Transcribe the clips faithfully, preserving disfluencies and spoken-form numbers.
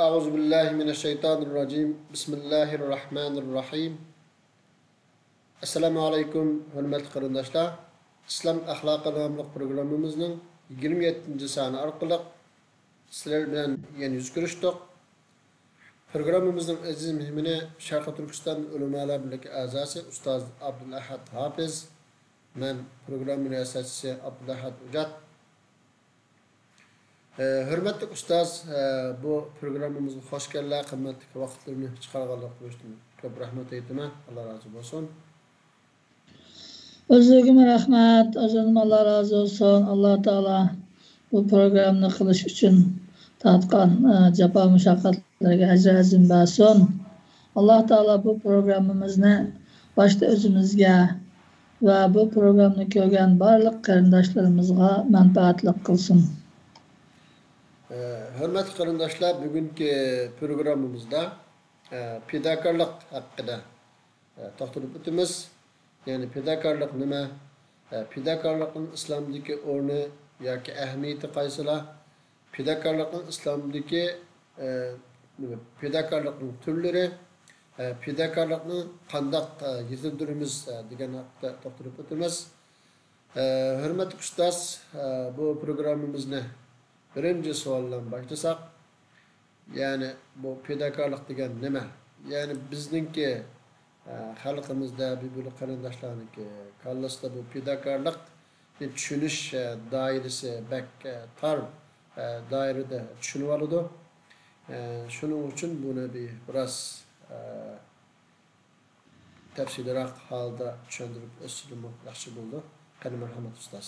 أعوذ بالله من الشيطان الرجيم. بسم الله الرحمن الرحيم. ئەسسالامۇ ئەلەيكۇم، ھۆرمەتلىك قېرىنداشلار. ئىسلام ئەخلاقى ناملىق پروگراممىمىزنىڭ يىگىرمە يەتتىنچى سانى ئارقىلىق سىلەر بىلەن يەنە يۈز كۆرۈشتۇق. پروگراممىمىزنىڭ ئەزىز مېھمىنى شەرقىي تۈركىستان ئۆلىمالار بىرلىكى ئەزاسى ئۇستاز ئابدۇلئەھەد ھاپىز. مەن پروگرامما رىياسەتچىسى ئابدۇلئەھەد ئوجات. ئە، ھۆرمەتلىك ئۇستاز، ئە، بۇ پروگراممىمىزغا خوش كەلدىلەر، قىممەتلىك ۋاقىتلىرىنى چىقارغانلىقى ئۈچۈن كۆپ رەھمەت ئېيتىمەن. ئاللا رازى بولسۇن. ئۆزلىرىگىمۇ رەھمەت، ئۆزلىرىدىنمۇ ئاللا رازى بولسۇن. ئاللا تائالا بۇ پروگراممىنى قىلىش ئۈچۈن تارتقان، ئە، جاپا مۇشەققەتلىرىگە ئەجرى ئەزىم بەرسۇن. ئاللا تائالا بۇ پروگراممىمىزنى باشتا ئۆزىمىزگە ۋە بۇ پروگراممىنى كۆرگەن بارلىق قېرىنداشلىرىمىزغا مەنپەئەتلىك قىلسۇن. ئە، ھۆرمەتلىك قېرىنداشلار، بۈگۈنكى پروگراممىمىزدا، ئە، پىداكارلىق ھەققىدە، ئە، توختىلىپ ئۆتىمىز. يەنى پىداكارلىق نېمە؟ ئە، پىداكارلىقنىڭ ئىسلامدىكى ئورنى ياكى ئەھمىيىتى قايسىلار؟ پىداكارلىقنىڭ ئىسلامدىكى، ئە، پىداكارلىقنىڭ تۈرلىرى، ئە، پىداكارلىقنى قانداق، ئە، يېتىلدۈرىمىز، ئە، دېگەن ھەقتە توختىلىپ ئۆتىمىز. ئە، ھۆرمەتلىك ئۇستاز، ئە، بۇ پروگراممىمىزنى بىرىنچى سوئال بىلەن باشلىساق، يەنى بۇ پىداكارلىق دېگەن نېمە؟ يەنى بىزنىڭكى، ئە، خەلقىمىزدە، بىر-بىرلىك قېرىنداشلارنىڭكى كاللىسىدا بۇ پىداكارلىقنى چۈشىنىش، ئە، دائىرىسى بەك، ئە، تار، ئە، دائىرىدە چۈشىنىۋالىدۇ. ئە، شۇنىڭ ئۈچۈن بۇنى بىر، بىراز، ئە، تەپسىلىيراق ھالدا چۈشەندۈرۈپ ئۆتسىلىمۇ ياخشى بولىدۇ. قېنى، مەرھەمەت، ئۇستاز.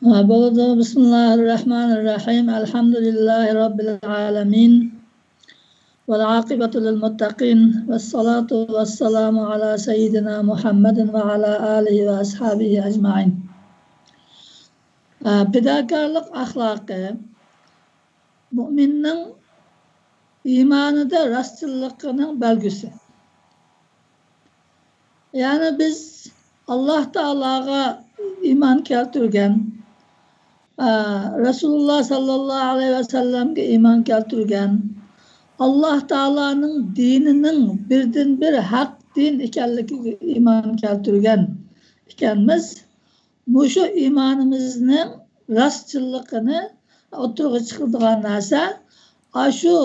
ھە، بولىدۇ. بىسمىللاھىررەھمانىررەھىم. ئەلھەمدۇلىللاھى رەببىل ئالەمىن. ۋەل ئاقىبەتۇ لىل مۇتتەقىن. ۋەسسالاتۇ ۋەسسالامۇ ئالا سەييىدىنا مۇھەممەدىن ۋە ئالا ئالىھى ۋە ئەسھابىھى ئەجمەئىن. ئە، پىداكارلىق ئەخلاقى مۇئمىننىڭ ئىمانىدا راستچىللىقىنىڭ بەلگىسى. يەنى بىز ئاللاھ تائالاغا ئىمان كەلتۈرگەن، ئە، رەسۇلۇللاھ ساللاللاھۇ ئەلەيھى ۋەسەللەمگە ئىمان كەلتۈرگەن، ئاللاھ تائالانىڭ دىنىنىڭ بىردىنبىر ھەق دىن ئىكەنلىكىگە ئىمان كەلتۈرگەن ئىكەنمىز. مۇشۇ ئىمانىمىزنىڭ راستچىللىقىنى ئوتتۇرىغا چىقىرىدىغان نەرسە، ئاشۇ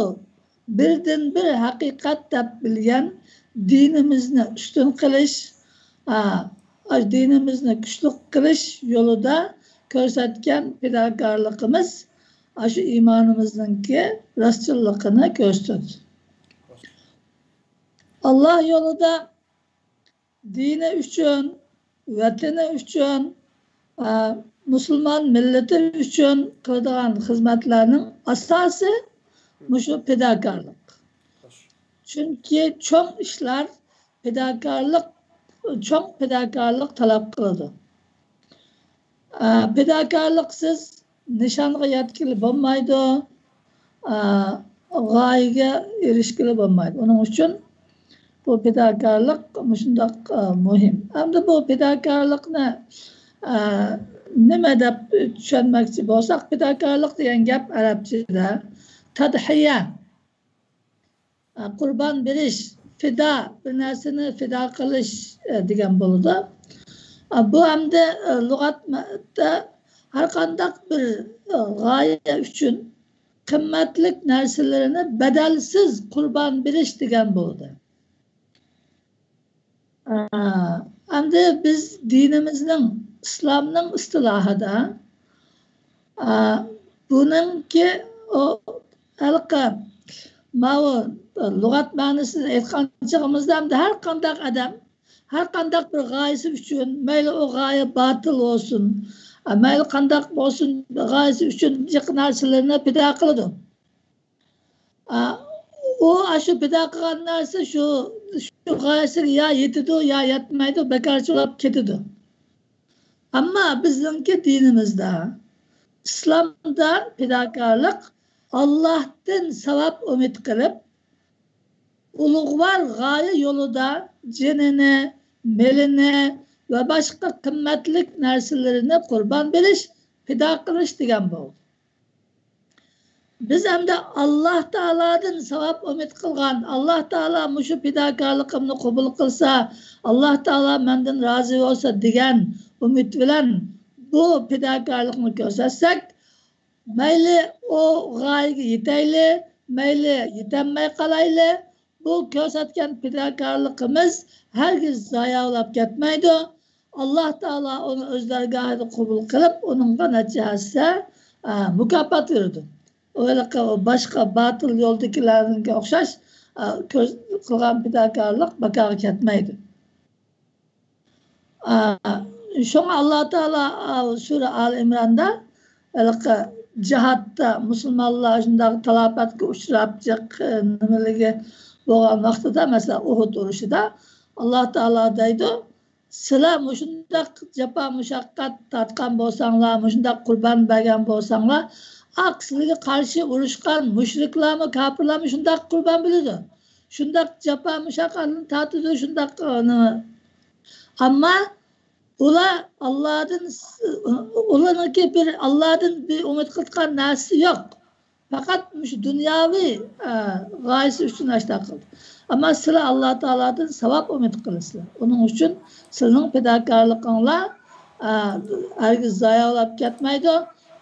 بىردىنبىر ھەقىقەت دەپ بىلگەن دىنىمىزنى ئۈستۈن قىلىش، ئا، ئاشۇ دىنىمىزنى كۈچلۈك قىلىش يولىدا كۆرسەتكەن پىداكارلىقىمىز ئاشۇ ئىمانىمىزنىڭكى راستچىللىقىنى كۆرسىتىدۇ. ئاللاھ يولىدا دىنى ئۈچۈن، ۋەتىنى ئۈچۈن، ئە، مۇسۇلمان مىللىتى ئۈچۈن قىلىدىغان خىزمەتلەرنىڭ ئاساسى مۇشۇ پىداكارلىق. چۈنكى چوڭ ئىشلار پىداكارلىق، چوڭ پىداكارلىق تەلەپ قىلىدۇ. ئە، پىداكارلىقسىز نىشانغا يەتكىلى بولمايدۇ، ئە، غايىگە ئېرىشكىلى بولمايدۇ. ئۇنىڭ ئۈچۈن بۇ پىداكارلىق مۇشۇنداق، ئە، مۇھىم. ئەمدى بۇ پىداكارلىقنى، ئە، نېمە دەپ چۈشەنمەكچى بولساق، پىداكارلىق دېگەن گەپ ئەرەبچىدە تەدھىيە، ئە، قۇربان بېرىش، پىدا، بىر نەرسىنى پىدا قىلىش، ئە، دېگەن بولىدۇ. ئە، بۇ ئەمدى، ئە، لۇغەتتە ھەرقانداق بىر، ئە، غايە ئۈچۈن قىممەتلىك نەرسىلىرىنى بەدەلسىز قۇربان بېرىش دېگەن بولىدۇ. ئە، ئەمدى بىز دىنىمىزنىڭ، ئىسلامنىڭ ئىستىلاھىدا، ئە، بۇنىڭكى ئۇ ھېلىقى ماۋۇ لۇغەت مەنىسىنى ئېيتقان چېغىمىزدا، ئەمدى ھەر قانداق ئادەم، ھەر قانداق بىر غايىسى ئۈچۈن، مەيلى ئۇ غايە باتىل بولسۇن، ئە، مەيلى قانداق بولسۇن، غايىسى ئۈچۈن جىق نەرسىلىرىنى پىدا قىلىدۇ. ئا، ئۇ ئاشۇ پىدا قىلغان نەرسە شۇ، شۇ غايىسىگە يا يېتىدۇ، يا يەتمەيدۇ، بىكارچە بولۇپ كېتىدۇ. ئەمما بىزنىڭكى دىنىمىزدا، ئىسلامدا پىداكارلىق ئاللاھتىن ساۋاب ئۈمىد قىلىپ، ئۇلۇغۋار غايە يولىدا جېنىنى، مېلىنى ۋە باشقا قىممەتلىك نەرسىلىرىنى قۇربان بېرىش، پىدا قىلىش دېگەن بولىدۇ. بىز ئەمدى ئاللاھ تائالادىن ساۋاب ئۈمىد قىلغان، ئاللاھ تائالا مۇشۇ پىداكارلىقىمنى قوبۇل قىلسا، ئاللاھ تائالا مەندىن رازى بولسا دېگەن ئۈمىد بىلەن بۇ پىداكارلىقنى كۆرسەتسەك، مەيلى ئۇ غايىگە يېتەيلى، مەيلى يېتەلمەي قالايلى، بۇ كۆرسەتكەن پىداكارلىقىمىز ھەرگىز زايا بولاپ كەتمەيدۇ. ئاللاھ تائالا ئۇنى ئۆز دەرگاھىدا قوبۇل قىلىپ، ئۇنىڭغا نەچچە ھەسسە، ئە، مۇكاپات بېرىدۇ. ئۇ ھېلىقى ئۇ باشقا باتىل يولدىكىلەرنىڭكىگە ئوخشاش، ئە، كۆز-، قىلغان پىداكارلىق بىكارغا كەتمەيدۇ. ئە، شۇڭا ئاللاھ تائالا، ئە، سۈرە ئال ئىمراندا ھېلىقى جىھادتا مۇسۇلمانلار شۇنداق تالاپەتكە ئۇچراپ جىق، ئە، نېمىلىكى بولغان ۋاقتىدا، مەسىلەن، ئۇھۇد ئۇرۇشىدا ئاللاھ تائالا دەيدۇ، سىلەر مۇشۇنداق جاپا مۇشەققەت تارتقان بولساڭلار، مۇشۇنداق قۇربان بەرگەن بولساڭلار، ئاق سىلەرگە قارشى ئۇرۇشقان مۇشرىكلارمۇ، كاپىرلارمۇ شۇنداق قۇربان بېرىدۇ. شۇنداق جاپا مۇشەققەتنى تارتىدۇ، شۇنداق، ئە، نېمە. ئەمما ئۇلار ئاللادىن، ئۇلارنىڭكى بىر ئاللادىن بىر ئۈمىد قىلىدىغان نەرسىسى يوق. پەقەت مۇشۇ دۇنياۋى، ئە، غايىسى ئۈچۈن ئاشۇنداق قىلدى. ئەمما سىلەر ئاللا تائالادىن ساۋاب ئۈمىد قىلىسىلەر. ئۇنىڭ ئۈچۈن سىلەرنىڭ پىداكارلىقىڭلار، ئە، ھەرگىز زايا بولاپ كەتمەيدۇ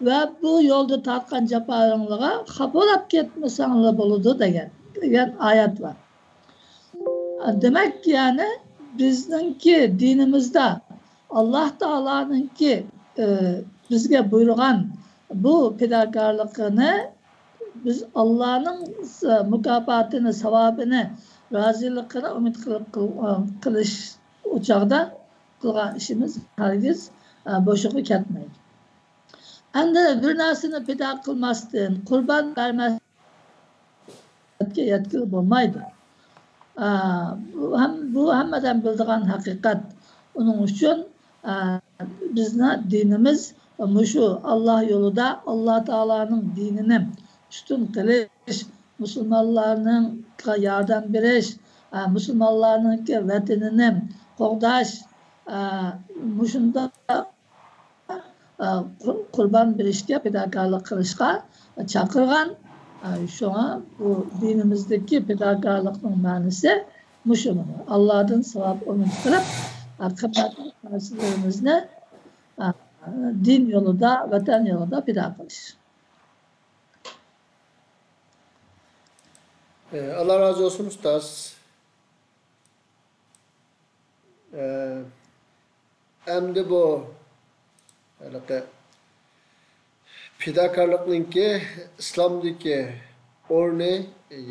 ۋە بۇ يولدا تارتقان جاپالاىرىڭلارغا خاپا بولاپ كەتمىسەڭلار بولىدۇ دېگەن، دېگەن ئايەت بار. دېمەك، يەنى بىزنىڭكى دىنىمىزدا ئاللا تائالانىڭكى، ئى، بىزگە بۇيرۇغان بۇ پىداكارلىقىنى بىز ئاللانىڭ س-، مۇكاپاتىنى، ساۋابىنى، رازىلىقىنى ئۈمىد قىلىپ قىل-، قىلىش، ئۇ چاغدا قىلغان ئىشىمىز ھەرگىز، ئە، بوشىغا كەتمەيدۇ. ئەمدى بىر نەرسىنى پىدا قىلماستىن، قۇربان بەرمەستىن يەتكىلى بولمايدۇ. ئا، بۇ ھەم، بۇ ھەممىدىن بىلىدىغان ھەقىقەت. ئۇنىڭ ئۈچۈن، ئا، بىزنىڭ دىنىمىز مۇشۇ ئاللا يولىدا ئاللا تائالانىڭ دىنىنى ئۈستۈن قىلىش، مۇسۇلمانلارنىڭغا ياردەم بېرىش، ئا، مۇسۇلمانلارنىڭكى ۋەتىنىنى قوغداش، ئا، مۇشۇنداق ئا، قۇر-، قۇربان بېرىشكە، پىداكارلىق قىلىشقا چاقىرغان. ئا، شۇڭا بۇ دىنىمىزدىكى پىداكارلىقنىڭ مەنىسى مۇشۇ. ئاللادىن ساۋاب ئۈمىد قىلىپ، ئا، قىممەتلىك نەرسىلىرىمىزنى، ئا، دىن يولىدا، ۋەتەن يولىدا پىدا قىلىش. ئاللا رازى بولسۇن، ئۇستاز. ئە، ئەمدى بۇ ھېلىقى پىداكارلىقنىڭكى ئىسلامدىكى ئورنى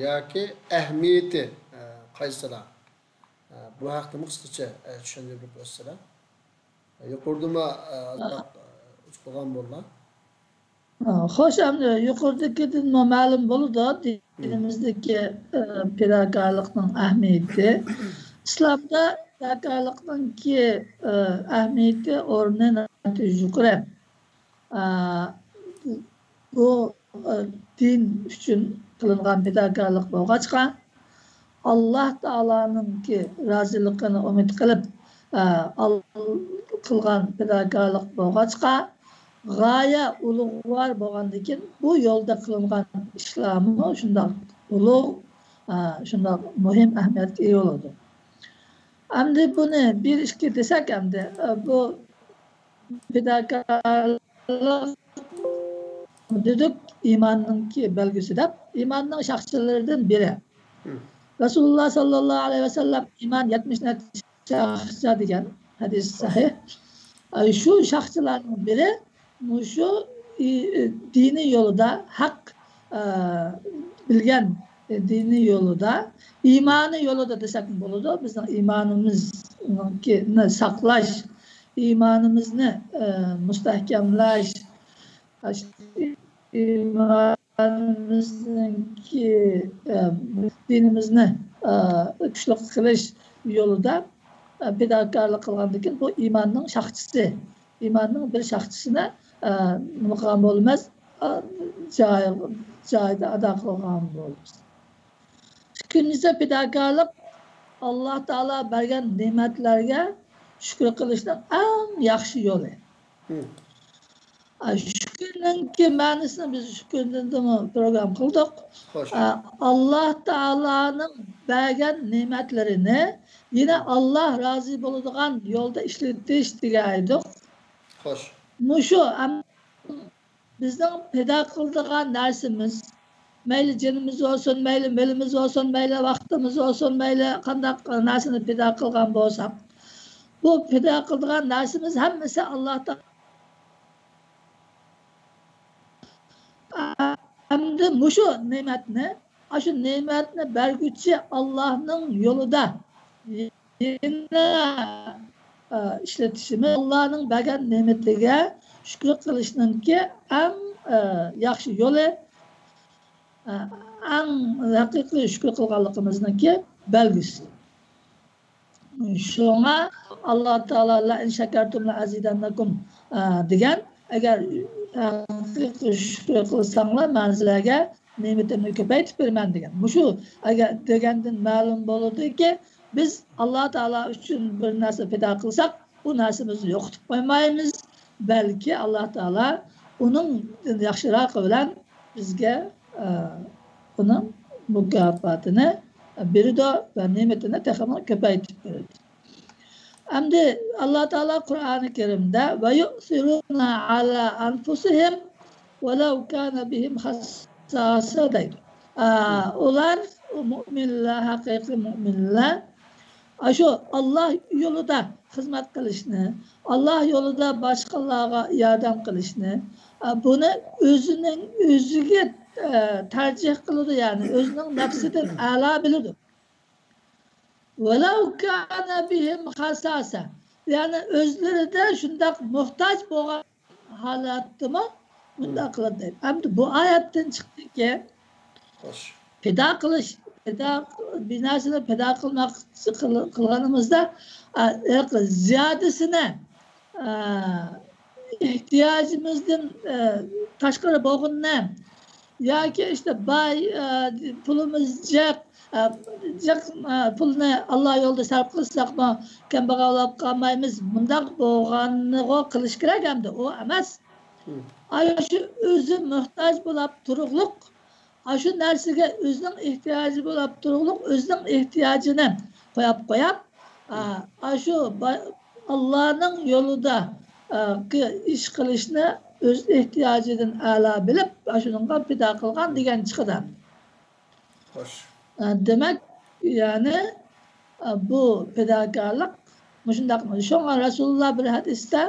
ياكى ئەھمىيىتى، ئە، قايسىلار؟ ئە، بۇ ھەقتىمۇ قىسقىچە، ئە، چۈشەندۈرۈپ ئۆتسىلەر. يۇقىرىدىمۇ، ئە، ئازراق، ئە، ئۇچۇپ قالغان بولدى. خوش، ئەمدى يۇقىرىدىكىدىنمۇ مەلۇم بولىدۇ دىنىمىزدىكى، ئە، پىداكارلىقنىڭ ئەھمىيىتى. ئىسلامدا پىداكارلىقنىڭكى، ئە، ئەھمىيىتى، ئورنى ناھايىتى يۇقىرى. ئە، بۇ، ئە، دىن ئۈچۈن قىلىنغان پىداكارلىق بولغاچقا، ئاللا تائالانىڭكى رازىلىقىنى ئۈمىد قىلىپ، ئە، ئال-، قىلغان پىداكارلىق بولغاچقا، غايە ئۇلۇغۋار بولغاندىكىن، بۇ يولدا قىلىنغان ئىشلارمۇ شۇنداق ئۇلۇغ، ئە، شۇنداق مۇھىم ئەھمىيەتكە ئىگە بولىدۇ. ئەمدى بۇنى بىر ئىككى دېسەك، ئەمدى، ئە، بۇ پىداكارلىق دېدۇق، ئىماننىڭكى بەلگىسى دەپ، ئىماننىڭ شاخچىلىرىدىن بىرى. رەسۇلۇللا ساللاللاھۇ ئەلەيھى ۋەسەللەم، ئىمان يەتمىش نەچچە شاخچا دېگەن ھەدىس سەھىھ. ئاي، شۇ شاخچىلارنىڭ بىرى مۇشۇ ئى-، دىنىي يولىدا ھەق، ئە، بىلگەن، ئە، دىنىي يولىدا، ئىمانىي يولىدا دېسەكمۇ بولىدۇ. بىزنىڭ ئىمانىمىزنىڭكىنى ساقلاش، ئىمانىمىزنى، ئە، مۇستەھكەملەش، ئىمانىمىزنىڭكى، ئە، دىنىمىزنى، ئە، كۈچلۈك قىلىش يولىدا، ئە، پىداكارلىق قىلغاندىكىن، بۇ ئىماننىڭ شاخچىسى. ئىماننىڭ بىر شاخچىسىنى، ئە، نېمە قىلغان بولىمىز؟ ئە، جاي-، جايىدا ئادا قىلغان بولىمىز. ئىككىنچىسى، پىداكارلىق ئاللا تائالا بەرگەن نېمەتلەرگە شۈكۈر قىلىشنىڭ ئەڭ ياخشى يولى. ئا، شۈكۈرنىڭكى مەنىسىنى بىز شۈكۈردىنمۇ پروگرامما قىلدۇق. خوش. ئا، ئاللا تائالانىڭ بەرگەن نېمەتلىرىنى يەنە ئاللا رازى بولىدىغان يولدا ئىشلىتىش دېگەن ئىدۇق. خوش. مۇشۇ ئەم-، بىزنىڭ پىدا قىلىدىغان نەرسىمىز، مەيلى جېنىمىز بولسۇن، مەيلى مېلىمىز بولسۇن، مەيلى ۋاقتىمىز بولسۇن، مەيلى قانداق نەرسىنى پىدا قىلغان بولساق، بۇ پىدا قىلىدىغان نەرسىمىز ھەممىسى ئاللا تائالا. ئەمدى مۇشۇ نېمەتنى، ئاشۇ نېمەتنى بەرگۈچى ئاللانىڭ يولىدا يەنە، ئە، ئىشلىتىشىمىز، ئاللانىڭ بەرگەن نېمىتىگە شۈكۈر قىلىشنىڭكى ئەڭ، ئە، ياخشى يولى، ئە، ئەڭ ھەقىقىي شۈكۈر قىلغانلىقىمىزنىڭكى بەلگىسى. شۇڭا ئاللا تائالا «لەئىن شەكەرتۇم لەئەزىدەننەكۇم» دېگەن، ئەگەر ھەقىقىي شۈكۈر قىلساڭلار، مەن سىلەرگە نېمىتىمنى كۆپەيتىپ بېرىمەن دېگەن. مۇشۇ ئەگەر دېگەندىن مەلۇم بولىدۇكى، بىز ئاللا تائالا ئۈچۈن بىر نەرسە پىدا قىلساق، بۇ نەرسىمىزنى يوقىتىپ قويمايمىز، بەلكى ئاللا تائالا ئۇنىڭدىن ياخشىراقى بىلەن بىزگە، ئە، ئۇنىڭ مۇكاپاتىنى بېرىدۇ ۋە نېمىتىنى تېخىمۇ كۆپەيتىپ بېرىدۇ. ئەمدى ئاللا تائالا قۇرئانى كەرىمدە «ۋە يۇئسىرۇنە ئەلا ئەنفۇسىھىم ۋەلەۋ كانە بىھىم خەسساسە» دەيدۇ. ئا، ئۇلار، ئۇ مۇئمىنلار، ھەقىقىي مۇئمىنلار ئاشۇ ئاللا يولىدا خىزمەت قىلىشنى، ئاللا يولىدا باشقىلارغا ياردەم قىلىشنى، ئا، بۇنى ئۆزىنىڭ، ئۆزىگە، ئە، تەرجىھ قىلىدۇ، يەنى ئۆزىنىڭ نەپسىدىن ئەلا بىلىدۇ. «ۋەلەۋ كانە بىھىم خەسساسە»، يەنى ئۆزلىرىدە شۇنداق موھتاج بولغان ھالەتتىمۇ مۇنداق قىلىدۇ. ئەمدى بۇ ئايەتتىن چىقتىكى، خوش. پىدا قىلىش، پىدا، بىر نەرسىنى پىدا قىلماق، قىل-، قىلغىنىمىزدا، ئە، زىيادىسىنى، ئە، ئېھتىياجىمىزدىن، ئە، تاشقىرى بولغىنىنى ياكى ئىشتە باي، ئە، پۇلىمىز جىق، ئە، جىق، ئە، پۇلنى ئاللا يولىدا سەرپ قىلساقمۇ كەمبەغەل بولۇپ قالمايمىز. مۇنداق بولغاننىغۇ قىلىش كېرەك ئەمدى، ئۇ ئەمەس. ئانا شۇ ئۆزى موھتاج بولۇپ تۇرۇقلۇق، ئاشۇ نەرسىگە ئۆزىنىڭ ئېھتىياجى بولۇپ تۇرۇقلۇق، ئۆزىنىڭ ئېھتىياجىنى قويۇپ قويۇپ، ئا، ئاشۇ با-، ئاللانىڭ يولىدا، ئا، ئىش قىلىشنى ئۆز ئېھتىياجىدىن ئەلا بىلىپ، ئاشۇنىڭغا پىدا قىلغان دېگەن چىقىدۇ. خوش. ئا، دېمەك، يەنى، ئا، بۇ پىداكارلىق مۇشۇنداق. شۇڭا رەسۇلۇللا بىر ھەدىستە،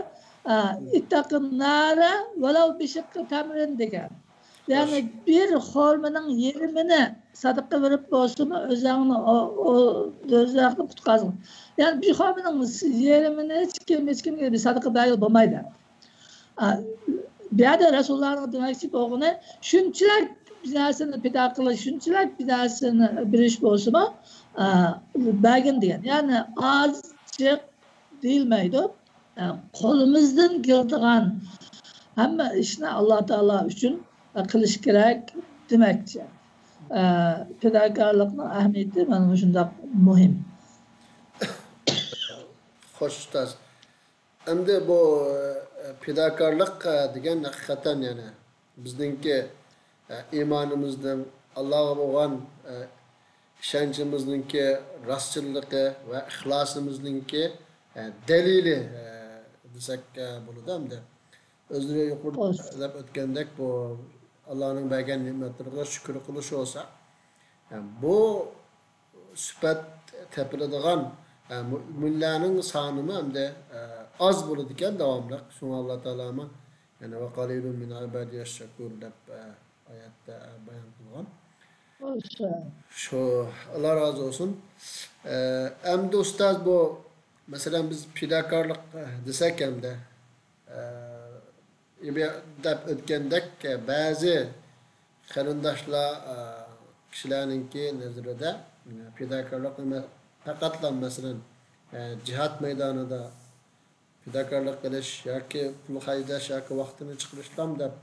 ئا، «ئىتتەقىن نارە ۋەلەۋ بىشىققى تەمرىن» دېگەن. يەنى بىر خورمىنىڭ يېرىمىنى سەدىقە بېرىپ بولسىمۇ، ئۆزۈڭنى ئو-، ئو-، دوزاختىن قۇتقارسۇن. يەنى بىر خورمىنىڭ يېرىمىنى ھېچكىم، ھېچكىمگە بىر سەدىقە بەرگىلى بولمايدۇ. ئا، بۇ يەردە رەسۇلۇللانىڭ دېمەكچى بولغىنى، شۇنچىلىك بىر نەرسىنى پىدا قىلىش، شۇنچىلىك بىر نەرسىنى بېرىش بولسىمۇ، ئا، بەرگىن دېگەن. يەنى ئاز، جىق دېيىلمەيدۇ. ئە، قولىمىزدىن كېلىدىغان ھەممە ئىشنى ئاللا تائالا ئۈچۈن، ئە، قىلىش كېرەك دېمەكچى. ئە، پىداكارلىقنىڭ ئەھمىيىتى مانا مۇشۇنداق مۇھىم. خوش، ئۇستاز. ئەمدى بۇ، ئە، پىداكارلىق، ئە، دېگەن ھەقىقەتەن يەنە بىزنىڭكى، ئە، ئىمانىمىزنىڭ، ئاللاغا بولغان، ئە، ئىشەنچىمىزنىڭكى راستچىللىقى ۋە ئىخلاسىمىزنىڭكى، ئە، دەلىلى، ئە، دېسەك، ئە، بولىدۇ ئەمدى. ئۆزلىرى يۇقىرىدا سۆزلەپ ئۆتكەندەك، بۇ ئاللانىڭ بەرگەن نېمەتلىرىگە شۈكۈر قىلىش بولسا، ئە، بۇ سۈپەت تېپىلىدىغان، ئە، مۆمىنلەرنىڭ سانىمۇ ئەمدى، ئە، ئاز بولىدىكەن داۋاملىق. شۇڭا ئاللا تائالامۇ، يەنى «ۋە قەلىلۇن مىن ئىبادىيەش شەكۇر» دەپ، ئە، ئايەتتە، ئە، بايان قىلغان. شۇ، ئاللا رازى بولسۇن. ئە، ئەمدى ئۇستاز، بۇ، مەسىلەن، بىز پىداكارلىق، ئە، دېسەك ئەمدى، ئە، ئىبا-، دەپ ئۆتكەندەك، بەزى قېرىنداشلار، ئە، كىشىلەرنىڭكى نەزىرىدە، ئە، پىداكارلىق نېمە، پەقەتلا، مەسىلەن، ئە، جىھاد مەيدانىدا پىداكارلىق قىلىش ياكى پۇل خەجلەش ياكى ۋاقتىنى چىقىرىشلام دەپ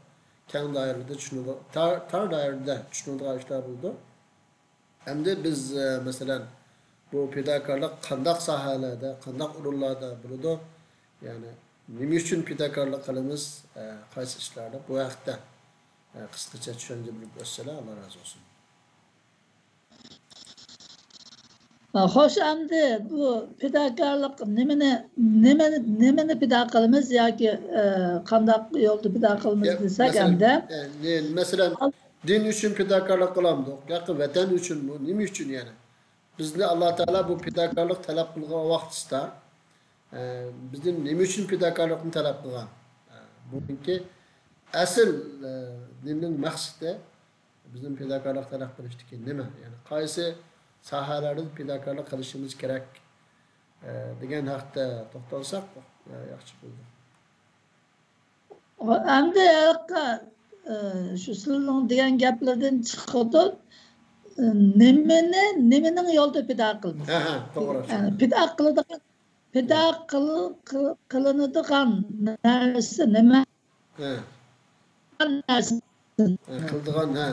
كەڭ دائىرىدە چۈشىنىدۇ-، تار، تار دائىرىدە چۈشىنىدىغان ئىشلار بولىدۇ. ئەمدى بىز، ئە، مەسىلەن، بۇ پىداكارلىق قانداق ساھەلەردە، قانداق ئورۇنلاردا بولىدۇ؟ يەنى، نېمە ئۈچۈن پىداكارلىق قىلىمىز، ئە، قايسى ئىشلاردا؟ بۇ ھەقتە، ئە، قىسقىچە چۈشەندۈرۈپ ئۆتسىلە، ئاللا رازى بولسۇن. خوش، ئەمدى بۇ پىداكارلىق نېمىنى، نېمىنى، نېمىنى پىدا قىلىمىز ياكى، ئە، قانداق يولدا پىدا قىلىمىز يا، دېسەك، مەسىلەن، ئەمدى ئە، نە-، مەسىلەن، دىن ئۈچۈن پىداكارلىق قىلامدۇق ياكى ۋەتەن ئۈچۈنمۇ؟ نېمە ئۈچۈن يەنى؟ بىزنى ئاللا تائالا بۇ پىداكارلىق تەلەپ قىلغان ۋاقتىسىدا، ئە، بىزدىن نېمە ئۈچۈن پىداكارلىقنى تەلەپ قىلغان؟ ئە، بۇنىڭكى ئەسل، ئە، دىننىڭ مەقسىتى بىزدىن پىداكارلىق تەلەپ قىلىشتىكى نېمە؟ يەنى قايسى ساھەلەردە پىداكارلىق قىلىشىمىز كېرەك، ئە، دېگەن ھەقتە توختالساق، ئە، ياخشى بولىدۇ. ئەمدى ھېلىقى، ئە، شۇ سىلىنىڭ دېگەن گەپلىرىدىن چىقىدۇ، ئە، نېمىنى، نېمىنىڭ يولىدا پىدا قىلىمىز؟ ھە، ھە، توغرا. يەنى پىدا قىلىدىغان، پىدا قىل-، قىل-، قىلىنىدىغان نەرسە نېمە؟ ھە. نەرسە. ھە، قىلىدىغان، ھە.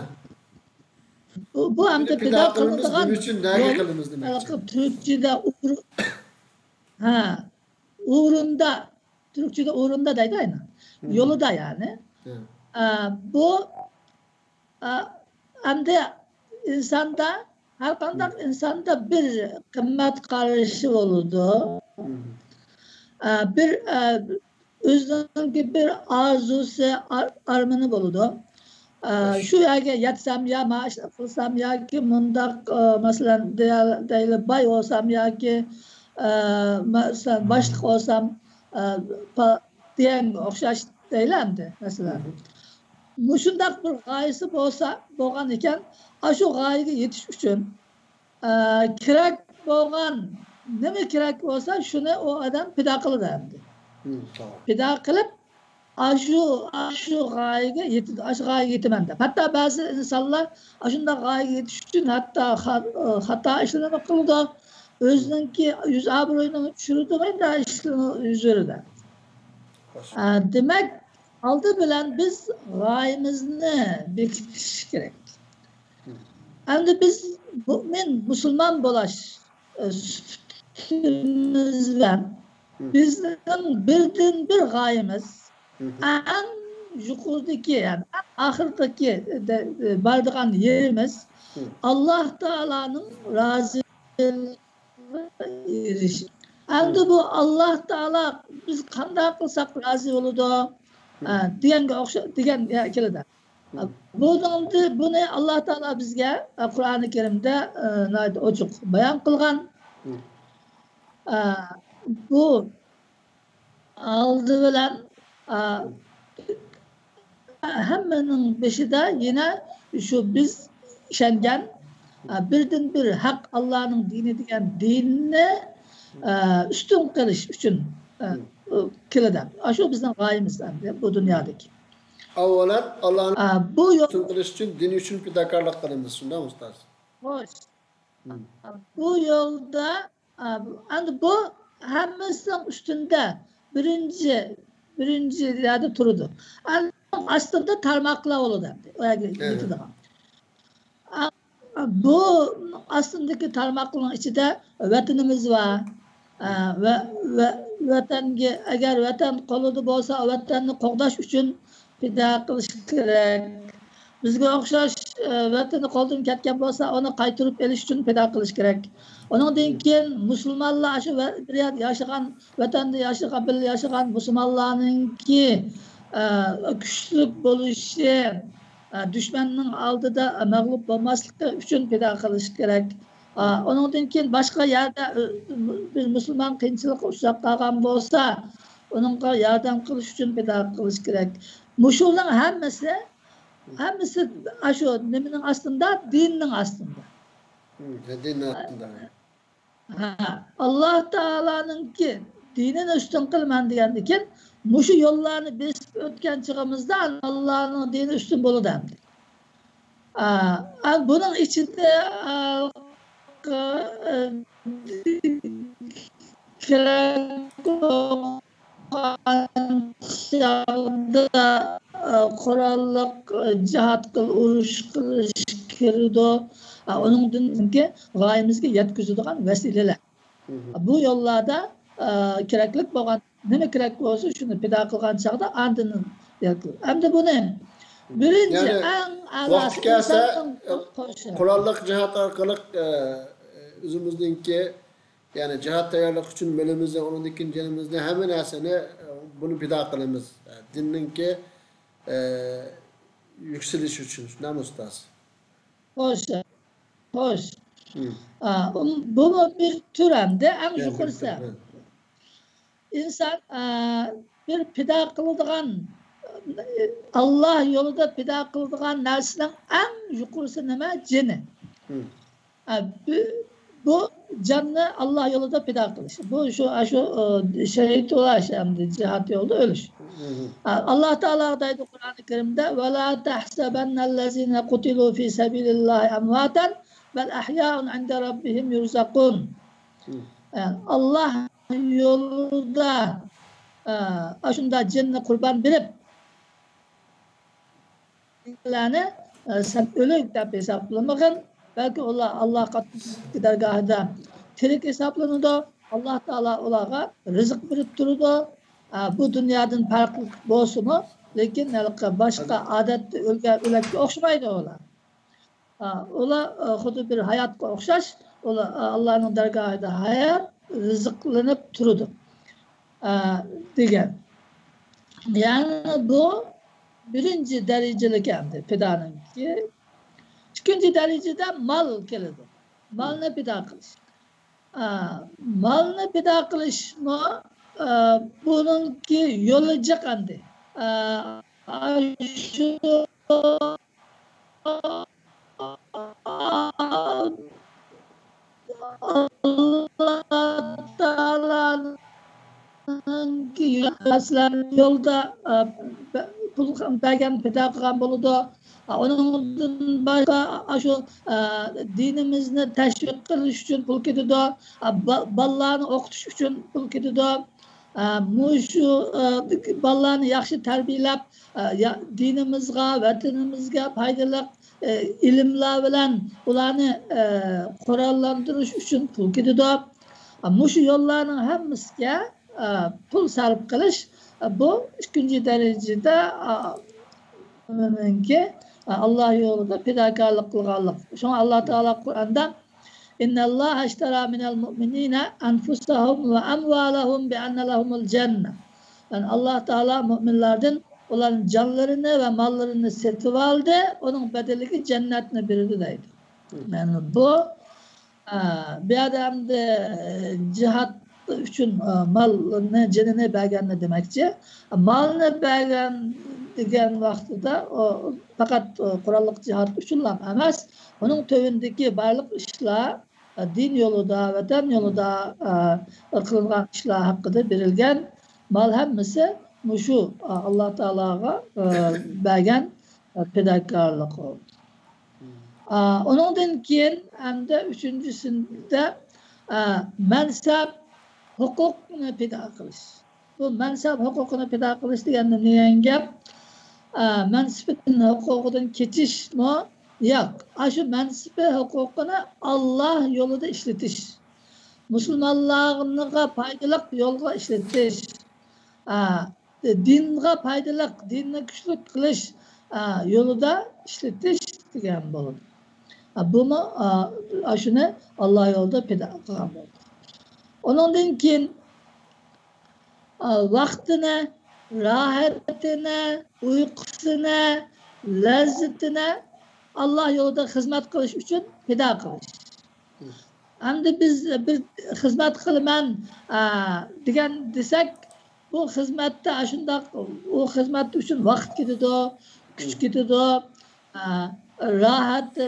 بۇ، بۇ ئەمدى پىدا قىلىنىدىغان نېمە ئۈچۈن، نەگە قىلىمىز، نېمە ئۈچۈن؟ تۈركچىدە ئۇر-، ھە، ئورۇندا، تۈركچىدە ئورۇندا دەيدۇ ئەينى. يولىدا يەنى. ھە. ئە، بۇ، ئە، ئەمدى ئىنساندا، ھەر قانداق ئىنساندا بىر قىممەت قارىشى بولىدۇ. ئە، بىر، ئە، ئۆزىنىڭكى بىر ئارزۇسى، ئار-، ئارمىنى بولىدۇ. ئە، شۇ يەرگە يەتسەم يا مانا ئىشنى قىلسام ياكى مۇنداق، ئە، مەسىلەن، دېيە-، دەيلى باي بولسام ياكى، ئە، مەسىلەن، باشلىق بولسام، ئە، پا-، دېگەنگە ئوخشاش دەيلى ئەمدى، مەسىلەن. مۇشۇنداق بىر غايىسى بولسا، بولغان ئىكەن، ئاشۇ غايىگە يېتىش ئۈچۈن، ئە، كېرەك بولغان، نېمە كېرەك بولسا، شۇنى ئۇ ئادەم پىدا قىلىدۇ ئەمدى. پىدا قىلىپ، ئاشۇ، ئاشۇ غايىگە يېتىدۇ، ئاشۇ غايىگە يېتىمەن دەپ. ھەتتا بەزى ئىنسانلار ئاشۇنداق غايىگە يېتىش ئۈچۈن ھەتتا خا-، خاتا ئىشلارنى قىلىدۇ. ئۆزىنىڭكى يۈز ئابرۇيىنى چۈشۈرىدۇ، مۇنداق ئىشلارنى يۈز بېرىدۇ. ئە، دېمەك، ئالدى بىلەن بىز غايىمىزنى بېكىتىش كېرەك. ئەمدى بىز مۇئمىن، مۇسۇلمان بولاش، ئە، سۈپىتىمىز بىلەن بىزنىڭ بىردىنبىر غايىمىز، ئەڭ يۇقىرىدىكى، يەنى ئەڭ ئاخىرىدىكى، دە-، بارىدىغان يېرىمىز ئاللا تائالانىڭ رازىلىقىغا ئېرىشىش. ئەمدى بۇ ئاللا تائالا بىز قانداق قىلساق رازى بولىدۇ، ئە، دېگەنگە ئوخشاش، دېگەن كېلىدۇ. بۇنىڭدى، بۇنى ئاللا تائالا بىزگە، ئە، قۇرئانى كەرىمدە، ئە، ناھايىتى ئوچۇق بايان قىلغان. ئە، بۇ ئالدى بىلەن، ئە، ھەممىنىڭ بېشىدا يەنە شۇ بىز ئىشەنگەن، ئە، بىردىنبىر ھەق ئاللانىڭ دىنى دېگەن دىننى، ئە، ئۈستۈن قىلىش ئۈچۈن، ئە، كېلىدۇ. ئاشۇ بىزنىڭ غايىمىز ئەمدى بۇ دۇنيادىكى. ئاۋۋالەن ئاللانى، ئە، بۇ يول ئۈستۈن قىلىش ئۈچۈن دىن ئۈچۈن پىداكارلىق قىلىمىز، شۇنداقمۇ ئۇستاز؟ خوش. بۇ يولدا، ئە، ئەمدى بۇ ھەممىسىنىڭ ئۈستىدە بىرىنچى، بىرىنچى يەردە تۇرىدۇ. ئەمدى ئاستىدا تارماقلار بولىدۇ ئەمدى. ئۇ يەرگە يېتىدىغان. ئە، بۇ ئاستىدىكى تارماقلارنىڭ ئىچىدە ۋەتىنىمىز بار. ئە، ۋە، ۋە، ۋەتەنگە، ئەگەر ۋەتەن قولىدا بولسا، ۋەتەننى قوغداش ئۈچۈن پىدا قىلىش كېرەك. بىزگە ئوخشاش، ئە، ۋەتىنى قولدىن كەتكەن بولسا، ئۇنى قايتۇرۇپ ئېلىش ئۈچۈن پىدا قىلىش كېرەك. ئۇنىڭدىن كېيىن مۇسۇلمانلار، شۇ ۋە-، بىر يەردە ياشىغان، ۋەتەندە ياشىغان، بىللە ياشىغان مۇسۇلمانلارنىڭكى، ئە، كۈچلۈك بولۇشى، ئە، دۈشمەننىڭ ئالدىدا مەغلۇپ بولماسلىقى ئۈچۈن پىدا قىلىش كېرەك. ئا، ئۇنىڭدىن كېيىن باشقا يەردە، ئۆ، بىر مۇسۇلمان قىيىنچىلىققا ئۇچراپ قالغان بولسا، ئۇنىڭغا ياردەم قىلىش ئۈچۈن پىدا قىلىش كېرەك. مۇشۇنىڭ ھەممىسى، ھەممىسى ئاشۇ نېمىنىڭ ئاستىدا؟ دىننىڭ ئاستىدا. ھە، دىننىڭ ئاستىدا. ھە، ئاللا تائالانىڭكى دىنىنى ئۈستۈن قىلىمەن دېگەندىكىن، مۇشۇ يوللارنى بېسىپ ئۆتكەن چېغىمىزدا ئاللانىڭ دىنى ئۈستۈن بولىدۇ ئەمدى. ئا، ئا، بۇنىڭ ئىچىدە، ئا، كىرەك بولغان چاغدا، ئا، قوراللىق جىھاد قىل، ئۇرۇش قىلىش كىرىدۇ. ئا، ئۇنىڭدىن كېيىنكى غايىمىزگە يەتكۈزىدىغان ۋەسىلىلەر. بۇ يوللاردا، ئە، كېرەكلىك بولغان، نېمە كېرەك بولسا، شۇنى پىدا قىلغان چاغدا ئاندىن يەتكىلى. ئەمدى بۇنى بىرىنچى، يەنى ئەڭ ۋاقتى ئەلاسى كەلسە، ئىنساننىڭ، ئە، خوش. قوراللىق جىھاد ئارقىلىق، ئە، ئۆزىمىزنىڭكى، يەنى جىھاد تەييارلىق ئۈچۈن مېلىمىزنى، ئۇنىڭدىن كېيىن جېنىمىزنى، ھەممە نەرسىنى، ئە، بۇنى پىدا قىلىمىز. ئە، دىننىڭكى، ئە، يۈكسىلىشى ئۈچۈن، شۇنداقمۇ ئۇستاز؟ خوش، خوش. مم. ئا، ئۇم، بۇمۇ بىر تۈر ئەمدى، ئەڭ يۇقىرىسى. ئىنسان، ئا، بىر پىدا قىلىدىغان، ئاللا يولىدا پىدا قىلىدىغان نەرسىنىڭ ئەڭ يۇقىرىسى نېمە؟ جېنى. مم. ئا، بۇ، بۇ جاننى ئاللا يولىدا پىدا قىلىش. بۇ شۇ، شۇ، ئا، شېھىت بولۇش، ئەمدى جىھاد يولىدا ئۆلۈش. مم. ئا، ئاللا تائالا دەيدۇ قۇرئانى كەرىمدە، «ولا تحسبن الذين قتلوا في سبيل الله أمواتا بل أحياء عند ربهم يرزقون.» مم. ئا، ئاللا يولىدا، ئا، ئاشۇنداق جېنىنى قۇربان بېرىپ، لەرنى، ئە، سەن ئۆلۈك دەپ ھېسابلىمىغىن، بەلكى ئۇلار ئاللا قاتتىكى دەرگاھىدا تىرىك ھېسابلىنىدۇ. ئاللا تائالا ئۇلارغا رىزىق بېرىپ تۇرىدۇ. ئە، بۇ دۇنيادىن پەرقلىق بولسىمۇ، لېكىن ھېلىقى باشقا ئادەتتە ئۆلگەن ئۆلۈككە ئوخشىمايدۇ ئۇلار. ئە، ئۇلار، ئە، خۇددى بىر ھاياتقا ئوخشاش، ئۇلار، ئە، ئاللانىڭ دەرگاھىدا ھايات، رىزىقلىنىپ تۇرىدۇ. ئە، دېگەن. يەنى بۇ بىرىنچى دەرىجىلىك ئەمدى پىدانىڭكى. ئىككىنچى دەرىجىدە مال كېلىدۇ. مالنى پىدا قىلىش. ئە، مالنى پىدا قىلىشمۇ، ئە، بۇنىڭكى يولى جىق ئەمدى. ئە، شۇ ئاللا تائالانىڭ يولىدا، ئە، پۇل بەرگەن، پىدا قىلغان بولىدۇ. ئۇنىڭدىن باشقا، ئاشۇ، ئە، دىنىمىزنى تەشۋىق قىلىش ئۈچۈن پۇل كېتىدۇ. ئە، با-، بالىلارنى ئوقۇتۇش ئۈچۈن پۇل كېتىدۇ. ئە، مۇشۇ، ئە، بالىلارنى ياخشى تەربىيەلەپ، ئە، يا-، دىنىمىزغا، ۋەتىنىمىزگە پايدىلىق، ئە، ئىلىملار بىلەن ئۇلارنى، ئە، قوراللاندۇرۇش ئۈچۈن پۇل كېتىدۇ. ئە، مۇشۇ يوللارنىڭ ھەممىسىگە، ئە، پۇل سەرپ قىلىش، ئە، بۇ ئىككىنچى دەرىجىدە، ئە، نېمىنىڭكى، ئە، ئاللا يولىدا پىداكارلىق قىلغانلىق. شۇڭا ئاللا تائالا قۇرئاندا، «إن الله اشترى من المؤمنين أنفسهم وأموالهم بأن لهم الجنة.» يەنى ئاللا تائالا مۇئمىنلاردىن ئۇلارنىڭ جانلىرىنى ۋە ماللىرىنى سېتىۋالدى، ئۇنىڭ بەدىلىگە جەننەتنى بېرىدۇ دەيدۇ. مم. يەنى بۇ، ئە، بۇ يەردە ئەمدى، ئە، جىھاد ئۈچۈن، ئە، مالنى، جېنىنى بەرگەننى دېمەكچى. مالنى بەرگەن دېگەن ۋاقتىدا ئۇ پەقەت، ئۇ، قوراللىق جىھاد ئۈچۈنلا ئەمەس، ئۇنىڭ تۆۋىنىدىكى بارلىق ئىشلار، دىن يولىدا، ۋەتەن يولىدا، ئە، قىلىنغان ئىشلار ھەققىدە بېرىلگەن مال ھەممىسى مۇشۇ، ئە، ئاللا تائالاغا، ئە، بەرگەن، ئە، پىداكارلىقى. ئە، ئۇنىڭدىن كېيىن ھەمدە ئۈچىنچىسىدە، ئە، مەنسەپ ھوقۇقنى پىدا قىلىش. بۇ مەنسەپ ھوقۇقىنى پىدا قىلىش دېگەندە نېمە گەپ؟ ئە، مەنسىپىدىن، ھوقۇقىدىن كېچىشمۇ؟ ياق. ئاشۇ مەنسىپى ھوقۇقىنى ئاللا يولىدا ئىشلىتىش. مۇسۇلمانلارغا پايدىلىق يولغا ئىشلىتىش. ئە، دىنغا پايدىلىق، دىننى كۈچلۈك قىلىش، ئە، يولىدا ئىشلىتىش دېگەن بولىدۇ. ئە، بۇمۇ، ئە، ئاشۇنى ئاللا يولىدا پىدا قىلغان بولىدۇ. ئۇنىڭدىن كېيىن ئا، ۋاقتىنى، راھىتىنى، ئۇيقۇسىنى، لەززىتىنى ئاللا يولىدا خىزمەت قىلىش ئۈچۈن پىدا قىلىش. ئەمدى بىز بىر خىزمەت قىلىمەن، ئا، دېگەن دېسەك، بۇ خىزمەتتە ئاشۇنداق، ئۇ خىزمەت ئۈچۈن ۋاقىت كېتىدۇ، كۈچ كېتىدۇ. ئا، راھەت،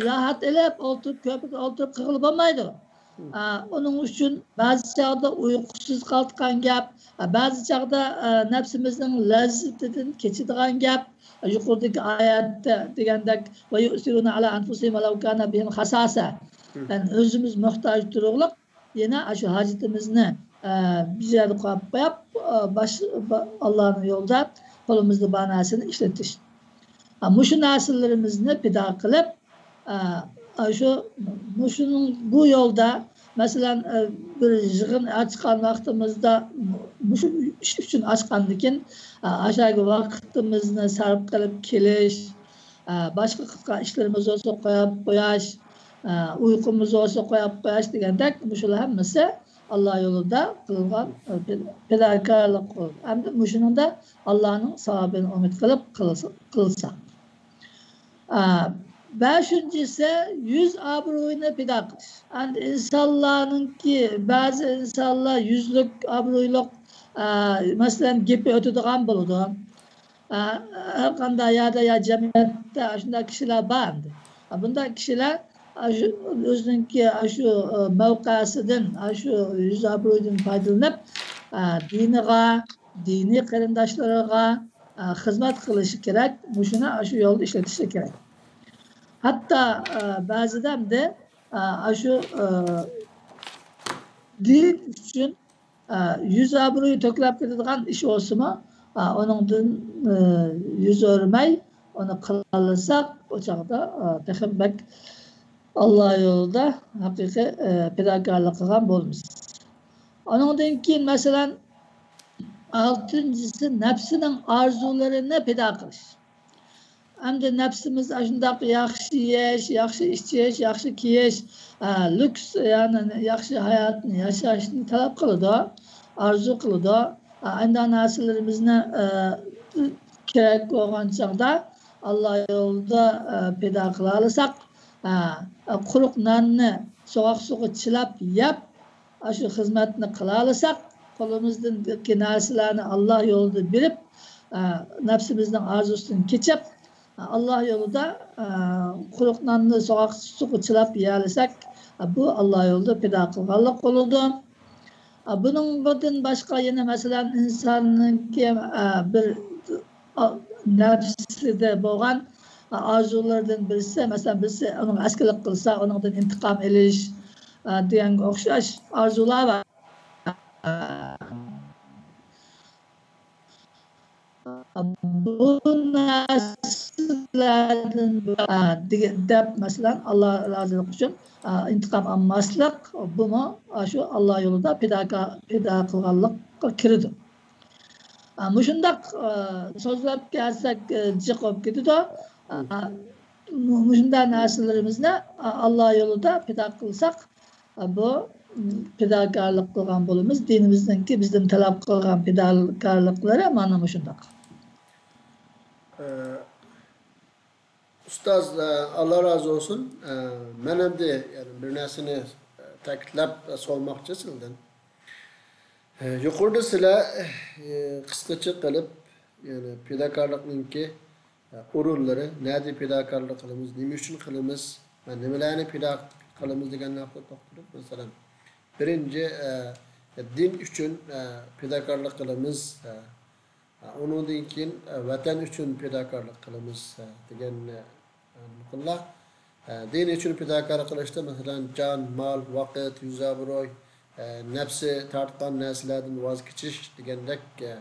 راھەت ئېلىپ ئولتۇرۇپ، كۆرپىدە ئولتۇرۇپ قىلغىلى بولمايدۇ. ئا، ئۇنىڭ ئۈچۈن بەزى چاغدا ئۇيقۇسىز قالىدىغان گەپ، ئا، بەزى چاغدا، ئا، نەپسىمىزنىڭ لەززىتىدىن كېچىدىغان گەپ. يۇقىرىدىكى ئايەتتە دېگەندەك، «ويؤثرون على أنفسهم ولو كان بهم خصاصة.» يەنى ئۆزىمىز موھتاج تۇرۇقلۇق، يەنە ئاشۇ ھاجىتىمىزنى، ئە، بىر يەردە قويۇپ قويۇپ، ئە، باش-، با-، ئاللانىڭ يولىدا قولىمىزدا بار نەرسىنى ئىشلىتىش. ئە، مۇشۇ نەرسىلىرىمىزنى پىدا قىلىپ، ئە، ئاشۇ، مۇشۇنىڭ، بۇ يولدا، مەسىلەن، بىر يىغىن ئاچقان ۋاقتىمىزدا، مۇشۇ ئىش ئۈچۈن ئاچقاندىكىن، ئاشۇ ۋاقتىمىزنى سەرپ قىلىپ كېلىش، باشقا قىلغان ئىشلىرىمىز بولسا قويۇپ قوياش، ئۇيقۇمىز بولسا قويۇپ قوياش دېگەندەك، مۇشۇلار ھەممىسى ئاللا يولىدا قىلغان پىداكارلىق. ئەمدى مۇشۇنىڭدا ئاللانىڭ ساۋابىنى ئۈمىد قىلىپ قىلسا-، قىلساق. ئا، بەشىنچىسى، يۈز ئابرۇينى پىدا قىلىش. ئەمدى ئىنسانلارنىڭكى، بەزى ئىنسانلار يۈزلۈك، ئابرۇيلۇق، ئا، مەسىلەن، گېپى ئۆتىدىغان بولىدۇ. ئا، ھەر قانداق يەردە يا جەمئىيەتتە ئاشۇنداق كىشىلەر بار ئەمدى. ئا، بۇنداق كىشىلەر ئاشۇ ئۆزىنىڭكى ئاشۇ، ئا، مەۋقەسىدىن، ئاشۇ يۈز ئابرۇيدىن پايدىلىنىپ، ئا، دىنىغا، دىنىي قېرىنداشلىرىغا، ئا، خىزمەت قىلىشى كېرەك، مۇشۇنى ئاشۇ يولدا ئىشلىتىشى كېرەك. ھەتتا، ئا، بەزىدە ئەمدى، ئا، ئاشۇ، ئا، دىن ئۈچۈن، ئا، يۈز ئابرۇيى تۆكۈلۈپ كېتىدىغان ئىش بولسىمۇ، ئا، ئۇنىڭدىن، ئا، يۈز ئۆرمەي، ئۇنى قىلالىساق، ئۇ چاغدا، ئا، تېخىمۇ بەك ئاللا يولىدا ھەقىقىي، ئا، پىداكارلىق قىلغان بولىمىز. ئۇنىڭدىن كېيىن، مەسىلەن، ئالتىنچىسى، نەپسىنىڭ ئارزۇلىرىنى پىدا قىلىش. ئەمدى نەپسىمىز ئاشۇنداق ياخشى يېيىش، ياخشى ئىچىش، ياخشى كىيىش، ئا، لۈكس، يەنى ياخشى ھاياتنى ياشاشنى تەلەپ قىلىدۇ، ئارزۇ قىلىدۇ. ئا، ئانداق نەرسىلىرىمىزنى، ئا، كېرەك بولغان چاغدا ئاللا يولىدا، ئا، پىدا قىلالىساق، ئا، قۇرۇق ناننى سوغۇق سۇغا چىلاپ يەپ، ئاشۇ خىزمەتنى قىلالىساق، قولىمىزدىكى نەرسىلەرنى ئاللا يولىدا بېرىپ، ئا، نەپسىمىزنىڭ ئارزۇسىدىن كېچىپ، ئا، ئاللا يولىدا، ئا، قۇرۇق ناننى سوغۇق سۇغا چىلاپ يېيەلىسەك، ئا، بۇ ئاللا يولىدا پىدا قىلغانلىق بولىدۇ. ئا، بۇنىڭدىن باشقا يەنە، مەسىلەن، ئىنساننىڭكى، ئا، بىر، ئا، نەپسىدە بولغان، ئا، ئارزۇلىرىدىن بىرسى، مەسىلەن، بىرسى ئۇنىڭغا ئەسكىلىك قىلسا، ئۇنىڭدىن ئىنتىقام ئېلىش، ئا، دېگەنگە ئوخشاش ئارزۇلار بار. بۇ نەرسىلەردىن، ئا، دېگەن، دەپ، مەسىلەن، ئاللا رازىلىقى ئۈچۈن، ئا، ئىنتىقام ئالماسلىق، بۇمۇ ئاشۇ ئاللا يولىدا پىداكار، پىدا قىلغانلىققا كىرىدۇ. ئا، مۇشۇنداق، ئا، سۆزلەپ كەلسەك، ئا، جىق بولۇپ كېتىدۇ. ئا، مۇ-، مۇشۇنداق نەرسىلىرىمىزنى، ئا، ئاللا يولىدا پىدا قىلساق، بۇ پىداكارلىق قىلغان بولىمىز. دىنىمىزنىڭكى بىزدىن تەلەپ قىلغان پىداكارلىقلىرى مانا مۇشۇنداق. ئە، ئۇستاز، ئە، ئاللا رازى بولسۇن. ئە، مەن ئەمدى، يەنى، بىر نەرسىنى، ئە، تەكىتلەپ، ئە، سورىماقچى سىلەردىن. ئە، يۇقىرىدا سىلەر، ئە، قىسقىچە قىلىپ، يەنى پىداكارلىقنىڭكى ئورۇنلىرى، نەدە پىداكارلىق قىلىمىز، نېمە ئۈچۈن قىلىمىز ۋە نېمىلەرنى پىدا قىلىمىز دېگەن ھەققىدە توختىلىپ، مەسىلەن، بىرىنچى، ئە، دىن ئۈچۈن، ئە، پىداكارلىق قىلىمىز، ئە، ئۇنىڭدىن كېيىن، ئە، ۋەتەن ئۈچۈن پىداكارلىق قىلىمىز، ئە، دېگەن، ئە، مۇقىملار. ئە، دىن ئۈچۈن پىداكارلىق قىلىشتا، مەسىلەن، جان، مال، ۋاقىت، يۈز ئابرۇي، ئە، نەپسى تارتقان نەرسىلەردىن ۋاز كېچىش دېگەندەك، ئە،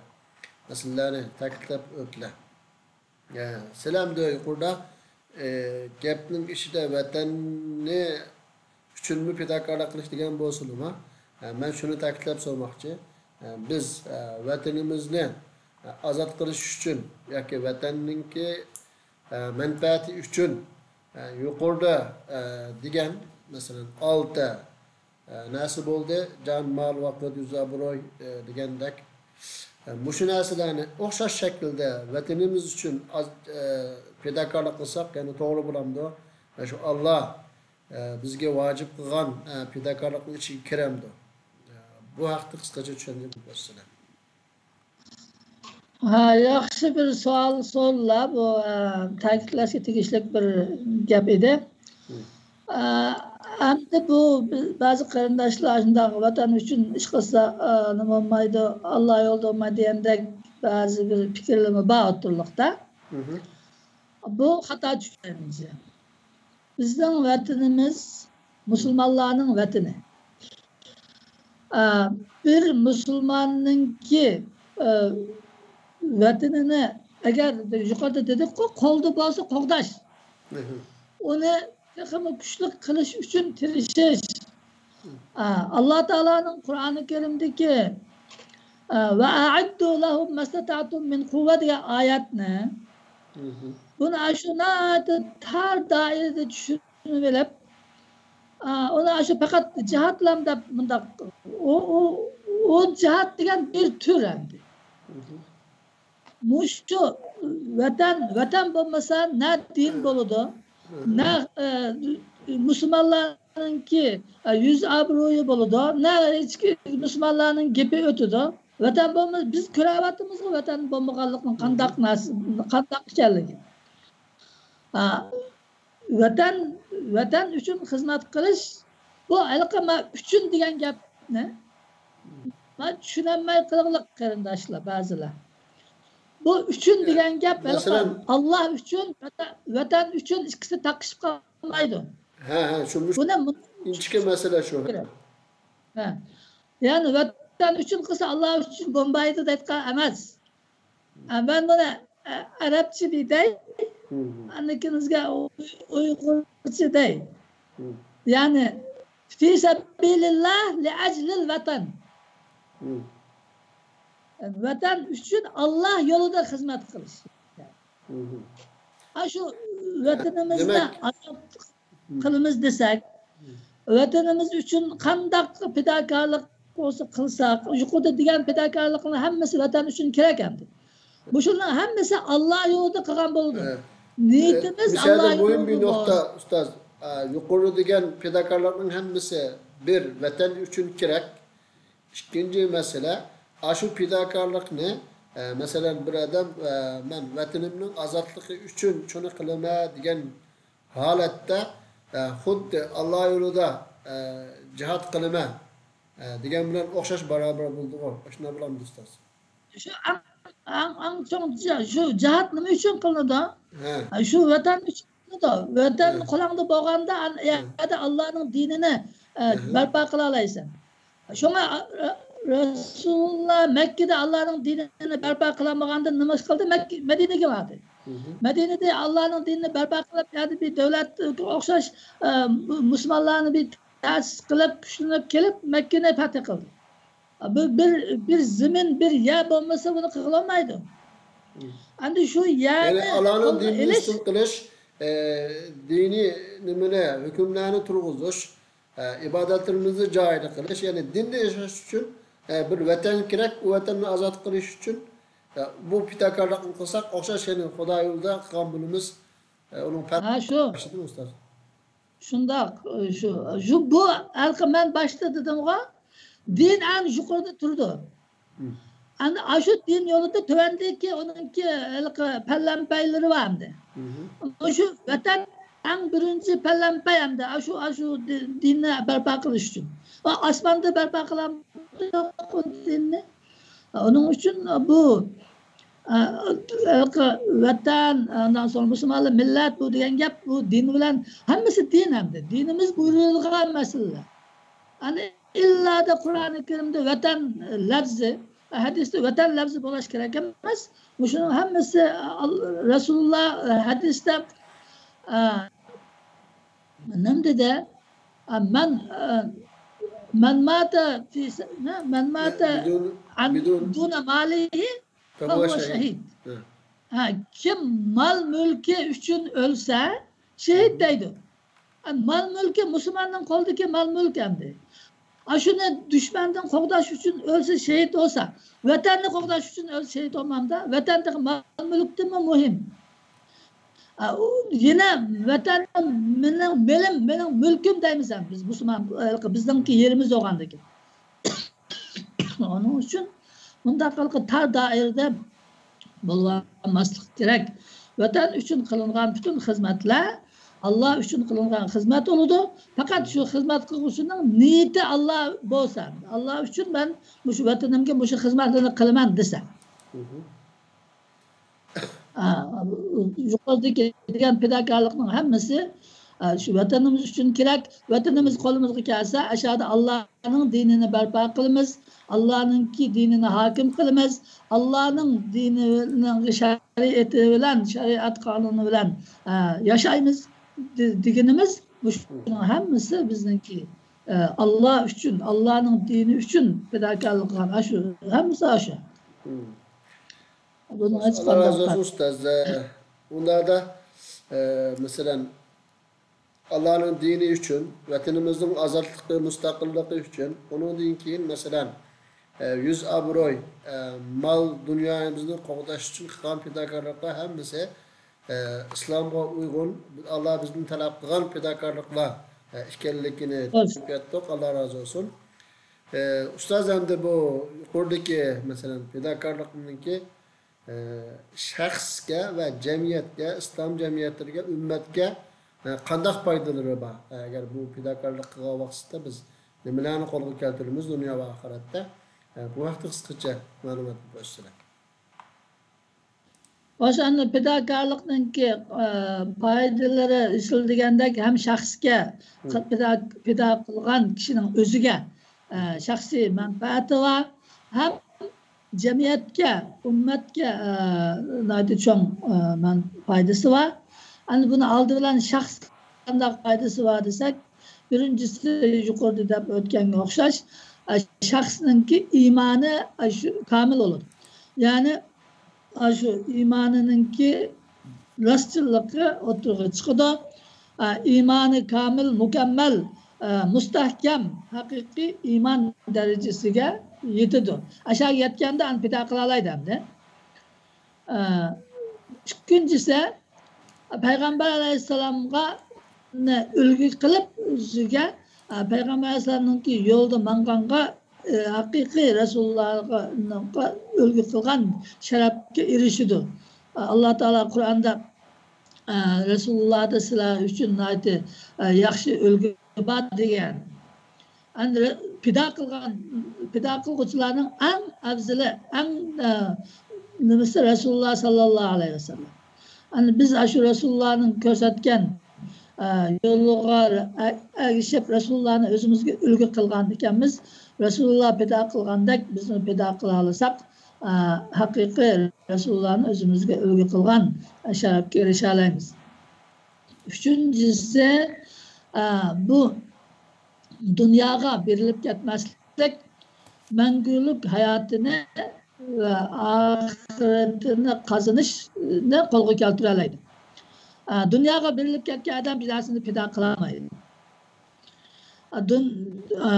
مەسىلىلەرنى تەكىتلەپ ئۆتتىلەر. ئە، سىلەر ئەمدى يۇقىرىدا، ئە، گەپنىڭ ئىچىدە ۋەتەننى ئۈچۈنمۇ پىداكارلىق قىلىش دېگەن بولسىمۇ، ئە، مەن شۇنى تەكىتلەپ سورىماقچى. ئە، بىز، ئە، ۋەتىنىمىزنى، ئە، ئازاد قىلىش ئۈچۈن ياكى ۋەتەننىڭكى، ئە، مەنپەئەتى ئۈچۈن، ئە، يۇقىرىدا، ئە، دېگەن، مەسىلەن، ئالتە ئە، نەرسە بولدى، جان، مال، ۋاقىت، يۈز ئابرۇي، ئە، دېگەندەك. ئە، مۇشۇ نەرسىلەرنى ئوخشاش شەكىلدە ۋەتىنىمىز ئۈچۈن ئاز، ئە، پىداكارلىق قىلساق، يەنە توغرا بولامدۇ؟ ۋە شۇ ئاللا، ئە، بىزگە ۋاجىپ قىلغان، ئە، پىداكارلىقنىڭ ئىچىگە كىرەمدۇ؟ ئە، بۇ ھەقتە قىسقىچە چۈشەندۈرۈپ بەرسىلەر. ھە، ياخشى بىر سوئال سورىلا. بۇ، ئە، تەكىتلەشكە تېگىشلىك بىر گەپ ئىدى. مم. ئە، ئەمدى بۇ بىز، بەزى قېرىنداشلار شۇنداق ۋەتەن ئۈچۈن ئىش قىلسا، ئە، نېمە بولمايدۇ، ئاللا يولىدا بولمايدۇ دېگەندەك بەزى بىر پىكىرلىرىمۇ بار ئوتتۇرىلىقتا. مم. بۇ خاتا چۈشەنچە. بىزنىڭ ۋەتىنىمىز مۇسۇلمانلارنىڭ ۋەتىنى. ئە، بىر مۇسۇلماننىڭكى، ئە، ۋەتىنىنى، ئەگەر يۇقىرىدا دېدۇققۇ، قولدا بولسا قوغداش. مم. ئۇنى تېخىمۇ كۈچلۈك قىلىش ئۈچۈن تىرىشىش. ئا، ئاللا تائالانىڭ قۇرئانى كەرىمدىكى، ئا، «ۋە ئەئەددۇ لەھۇم مەستەتەئتۇم مىن قۇۋۋە» دېگەن ئايەتنى، بۇنى ئاشۇ ناھايىتى تار دائىرىدە چۈشىنىۋېلىپ، ئا، ئۇنى ئاشۇ پەقەت جىھاد بىلەن دەپ مۇنداق، ئۇ، ئۇ، ئۇ جىھاد دېگەن بىر تۈر ئەمدى. مۇشۇ ۋەتەن، ۋەتەن بولمىسا، نە دىن بولىدۇ، نە، ئە، مۇسۇلمانلارنىڭكى، ئە، يۈز ئابرۇيى بولىدۇ، نە ھېچكى مۇسۇلمانلارنىڭ گېپى ئۆتىدۇ. ۋەتەن بولمىسا، بىز كۆرۈۋاتىمىزغۇ ۋەتەن بولمىغانلىقنىڭ قانداق نەرسە، قانداق ئىكەنلىكىنى. ئا، ۋەتەن، ۋەتەن ئۈچۈن خىزمەت قىلىش، بۇ ھېلىقى مەن ئۈچۈن دېگەن گەپنى مەن چۈشىنەلمەي قېلىغلىق قېرىنداشلار بەزىلەر. بۇ ئۈچۈن دېگەن گەپ ھېلىقى مەسىلەن، ئاللا ئۈچۈن، ۋەتەن، ۋەتەن ئۈچۈن ئىككىسى تاقىشىپ قالمايدۇ. ھە، ھە، شۇ مۇش-، بۇنى مۇ-، ئىنچىكە مەسىلە شۇ. ھە. يەنى ۋەتەن ئۈچۈن قىلسا، ئاللا ئۈچۈن بولمايدۇ دەيدىغان ئەمەس. ئە، مەن بۇنى، ئە، ئەرەبچە دېدەي، ئاندىن كېيىن بىزگە ئۇ-، ئۇيغۇرچە دەي. يەنى، في سبيل الله لأجل الوطن. ۋەتەن ئۈچۈن ئاللا يولىدا خىزمەت قىلىش. ئاشۇ ۋەتىنىمىزنى دېمەك، ئازاد قىلىمىز دېسەك، ۋەتىنىمىز ئۈچۈن قانداق پىداكارلىق بولسا قىلساق، يۇقىرىدا دېگەن پىداكارلىقنىڭ ھەممىسى ۋەتەن ئۈچۈن كېرەك ئەمدى. مۇشۇنىڭ ھەممىسى ئاللا يولىدا قىلغان بولىدۇ. ھە. نىيىتىمىز ئە، مۇشۇ يەردە ئاللا مۇھىم بىر يولىدا نۇقتا، بولسۇن. ئۇستاز. ئە، يۇقىرىدا دېگەن پىداكارلىقنىڭ ھەممىسى بىر، ۋەتەن ئۈچۈن كېرەك. ئىككىنچى مەسىلە، ئاشۇ پىداكارلىقنى، ئە، مەسىلەن، بىر ئادەم، ئە، مەن ۋەتىنىمنىڭ ئازادلىقى ئۈچۈن شۇنى قىلىمەن دېگەن ھالەتتە، ئە، خۇددى ئاللا يولىدا، ئە، جىھاد قىلىمەن، ئە، دېگەن بىلەن ئوخشاش بارابەر بولىدىغۇ. ئاشۇنداق بولامدۇ، ئۇستاز؟ شۇ ئەڭ، ئەڭ، ئەڭ چوڭ جا-، شۇ جىھاد نېمە ئۈچۈن قىلىنىدۇ؟ ھە. شۇ ۋەتەن ئۈچۈن قىلىنىدۇ. ۋەتەن ھە. قولۇڭدا بولغاندا، ئەن-، ھە. يەردە ئاللانىڭ دىنىنى، ئە، ھە. بەرپا قىلالايسەن. شۇڭا، ئە، ئە، رەسۇلۇللا مەككىدە ئاللانىڭ دىنىنى بەرپا قىلالمىغاندا نېمە ئىش قىلدى؟ مەككە، مەدىنىگە باردى. مەدىنىدە ئاللانىڭ دىنىنى بەرپا قىلىپ، يەنە بىر دۆلەتكە ئوخشاش، ئە، مۇ-، مۇسۇلمانلارنى بىر تەسىس قىلىپ، كۈچلىنىپ كېلىپ، مەككىنى پەتھ قىلدى. بىر، بىر، بىر زېمىن، بىر يەر بولمىسا، بۇنى قىلالمايدۇ. ئەمدى شۇ يەرنى يەنى ئاللانىڭ قولغا دىنىنى ئېلىش ئۈستۈن قىلىش، ئە، دىنىي نېمىنى، ھۆكۈملەرنى تۇرغۇزۇش، ئە، ئىبادەتلىرىمىزنى جايىدا قىلىش، يەنى دىندا ياشاش ئۈچۈن، ئە، بىر ۋەتەن كېرەك، ئۇ ۋەتەننى ئازاد قىلىش ئۈچۈن، ئە، بۇ پىداكارلىقنى قىلساق، ئوخشاش، يەنى خۇدا يولىدا قىلغان بولىمىز. ئە، ئۇنىڭ پەرقى ھە، شۇ. شۇنداق، شۇ، شۇ، بۇ ھېلىقى مەن باشتا دېدىمغۇ، دىن ئەڭ يۇقىرىدا تۇرىدۇ. ئەمدى ئاشۇ دىن يولىدا تۆۋەندىكى ئۇنىڭكى ھېلىقى پەلەمپەيلىرى بار ئەمدى. مۇشۇ ۋەتەن ئەڭ بىرىنچى پەلەمپەي ئەمدى. ئاشۇ، ئاشۇ دى-، دىننى بەرپا قىلىش ئۈچۈن. ئا-، ئاسماندا بەرپا قىلامدۇق ئۇ دىننى. ئۇنىڭ ئۈچۈن بۇ، ئە، ۋەتەن، ئاندىن سوڭرا مۇسۇلمانلار مىللەت، بۇ دېگەن گەپ، بۇ دىن بىلەن ھەممىسى دىن ئەمدى. دىنىمىز بۇيرۇلغان مەسىلىلەر. ئەنە ئىللا-دا قۇرئانى كەرىمدە ۋەتەن لەپزى، ھەدىستە ۋەتەن لەپزى بولۇش كېرەك ئەمەس. مۇشۇنىڭ ھەممىسى ئال-، رەسۇلۇللا ھەدىستە، ئە، نېمە دېدى؟ ئە، مەن، ئە، مەن ماتە فى س-، نە؟ مەن ماتە بدون، عن بدون دون ماله فهو فهو شهيد. شهيد. ھە. ھە، كىم مال مۈلكى ئۈچۈن ئۆلسە، شېھىت دەيدۇ. ئە، مال مۈلكى، مۇسۇلماننىڭ قولىدىكى مال مۈلك ئەمدى. ئاشۇنى دۈشمەندىن قوغداش ئۈچۈن ئۆلسە شېھىت بولسا، ۋەتەننى قوغداش ئۈچۈن ئۆلسە شېھىت بولمامدا؟ ۋەتەن تېخى مال مۈلۈكتىنمۇ مۇھىم. ئە، ئۇ يەنە ۋەتەن مېنىڭ مېلىم، مېنىڭ مۈلكۈم دەيمىز ھەم بىز مۇسۇلمان، ئە، بىزنىڭكى يېرىمىز بولغاندىكىن. ئۇنىڭ ئۈچۈن مۇنداق ھېلىقى تار دائىرىدە بولۇۋالماسلىق كېرەك. ۋەتەن ئۈچۈن قىلىنغان پۈتۈن خىزمەتلەر ئاللا ئۈچۈن قىلىنغان خىزمەت بولىدۇ. پەقەت شۇ خىزمەت قىلغۇچىنىڭ نىيىتى ئاللا بولسا، ئاللا ئۈچۈن مەن مۇشۇ ۋەتىنىمگە مۇشۇ خىزمەتلەرنى قىلىمەن دېسە. ئا، يۇقىرىدىكى دېگەن پىداكارلىقنىڭ ھەممىسى، ئا، شۇ ۋەتىنىمىز ئۈچۈن كېرەك. ۋەتىنىمىز قولىمىزغا كەلسە، ئاشۇ يەردە ئاللانىڭ دىنىنى بەرپا قىلىمىز، ئاللانىڭكى دىنىنى ھاكىم قىلىمىز، ئاللانىڭ دىنىنىڭ شەرىئىتى بىلەن، شەرىئەت قانۇنى بىلەن، ئا، ياشايمىز دې-، دېگىنىمىز، مۇشۇنىڭ ھەممىسى بىزنىڭكى ئاللا ئۈچۈن، ئاللانىڭ دىنى ئۈچۈن پىداكارلىق قىلغان، ئاشۇ، ھەممىسى ئاشۇ. بۇنىڭ ھېچ قانداق ئۇستاز. ئۇنداقتا، مەسىلەن، ئاللانىڭ دىنى ئۈچۈن، ۋەتىنىمىزنىڭ ئازادلىقى، مۇستەقىللىقى ئۈچۈن، ئۇنىڭدىن كېيىن، مەسىلەن، يۈز ئابروي، مال دۇنيايىمىزنى قوغداش ئۈچۈن قىلغان پىداكارلىقلار ھەممىسى ئىسلامغا ئۇيغۇن، ئاللا بىزدىن تەلەپ قىلغان پىداكارلىقلار ئىكەنلىكىنى چۈشىنىپ يەتتۇق. ئاللا رازى بولسۇن. ئۇستاز، ئەمدى بۇ يۇقىرىدىكى، مەسىلەن، پىداكارلىقنىڭكى شەخسكە ۋە جەمئىيەتكە، ئىسلام جەمئىيەتلىرىگە، ئۈممەتكە قانداق پايدىلىرى بار؟ ئەگەر بۇ پىداكارلىق قىلغان ۋاقتىدا بىز نېمىلەرنى قولغا كەلتۈرىمىز دۇنيا ۋە ئاخىرەتتە؟ بۇ ھەقتە قىسقىچە مەلۇمات بەرسىلە. ئاشۇ پىداكارلىقنىڭكى، ئە، پايدىلىرى ئېسىل دېگەندەك ھەم شەخسكە پىدا، پىدا قىلغان كىشىنىڭ ئۆزىگە، ئە، شەخسىي مەنپەئەتى بار، ھەم جەمئىيەتكە، ئۈممەتكە، ئە، ناھايىتى چوڭ، ئە، مەن-، پايدىسى بار. ئەمدى بۇنى ئالدى بىلەن شەخس قانداق پايدىسى بار دېسەك، بىرىنچىسى يۇقىرىدا دەپ ئۆتكەنگە ئوخشاش، ئە، شەخسنىڭكى ئىمانى، ئە، شۇ كامىل بولىدۇ. يەنى، ئاشۇ ئىمانىنىڭكى راستچىللىقى ئوتتۇرىغا چىقىدۇ. ئە، ئىمانى كامىل، مۇكەممەل، ئە، مۇستەھكەم، ھەقىقىي ئىمان دەرىجىسىگە يېتىدۇ. ئاشۇ يەتكەندە ئەنە پىدا قىلالايدۇ ئەمدى. ئە، ئىككىنچىسى، پەيغەمبەر ئەلەيھىسسالامغا ئۈلگە قىلىپ، ئۆزىگە، ئە، پەيغەمبەر ئەلەيھىسسالامنىڭكى يولىدا ماڭغانغا، ئە، ھەقىقىي رەسۇلۇللاغا ئۈلگە قىلغان شەرەپكە ئېرىشىدۇ. ئاللا تائالا قۇرئاندا، ئە، رەسۇلۇللادا سىلەر ئۈچۈن ناھايىتى، ئە، ياخشى ئۈلگە بار دېگەن. ئەمدى پىدا قىلغان، پىدا قىلغۇچىلارنىڭ ئەڭ ئەۋزىلى، ئەڭ، ئە، نېمىسى رەسۇلۇللا ساللاللاھۇ ئەلەيھى ۋەسەللەم. ئەمدى بىز ئاشۇ رەسۇلۇللانىڭ كۆرسەتكەن، ئە، يولىغا ئە-، ئەگىشىپ رەسۇلۇللانى ئۆزىمىزگە ئۈلگە قىلغان ئىكەنمىز. رەسۇلۇللا پىدا قىلغاندەك بىزمۇ پىدا قىلالىساق، ئە، ھەقىقىي رەسۇلۇللانى ئۆزىمىزگە ئۈلگە قىلغان شەرەپكە ئېرىشەلەيمىز. ئۈچىنچىسى، ئە، بۇ دۇنياغا بېرىلىپ كەتمەسلىك، مەڭگۈلۈك ھاياتىنى ۋە ئاخىرىتىنى قازىنىشنى قولغا كەلتۈرەلەيدۇ. ئە، دۇنياغا بېرىلىپ كەتكەن ئادەم بىر نەرسىنى پىدا قىلالمايدۇ. ئە، دۇن-، ئە،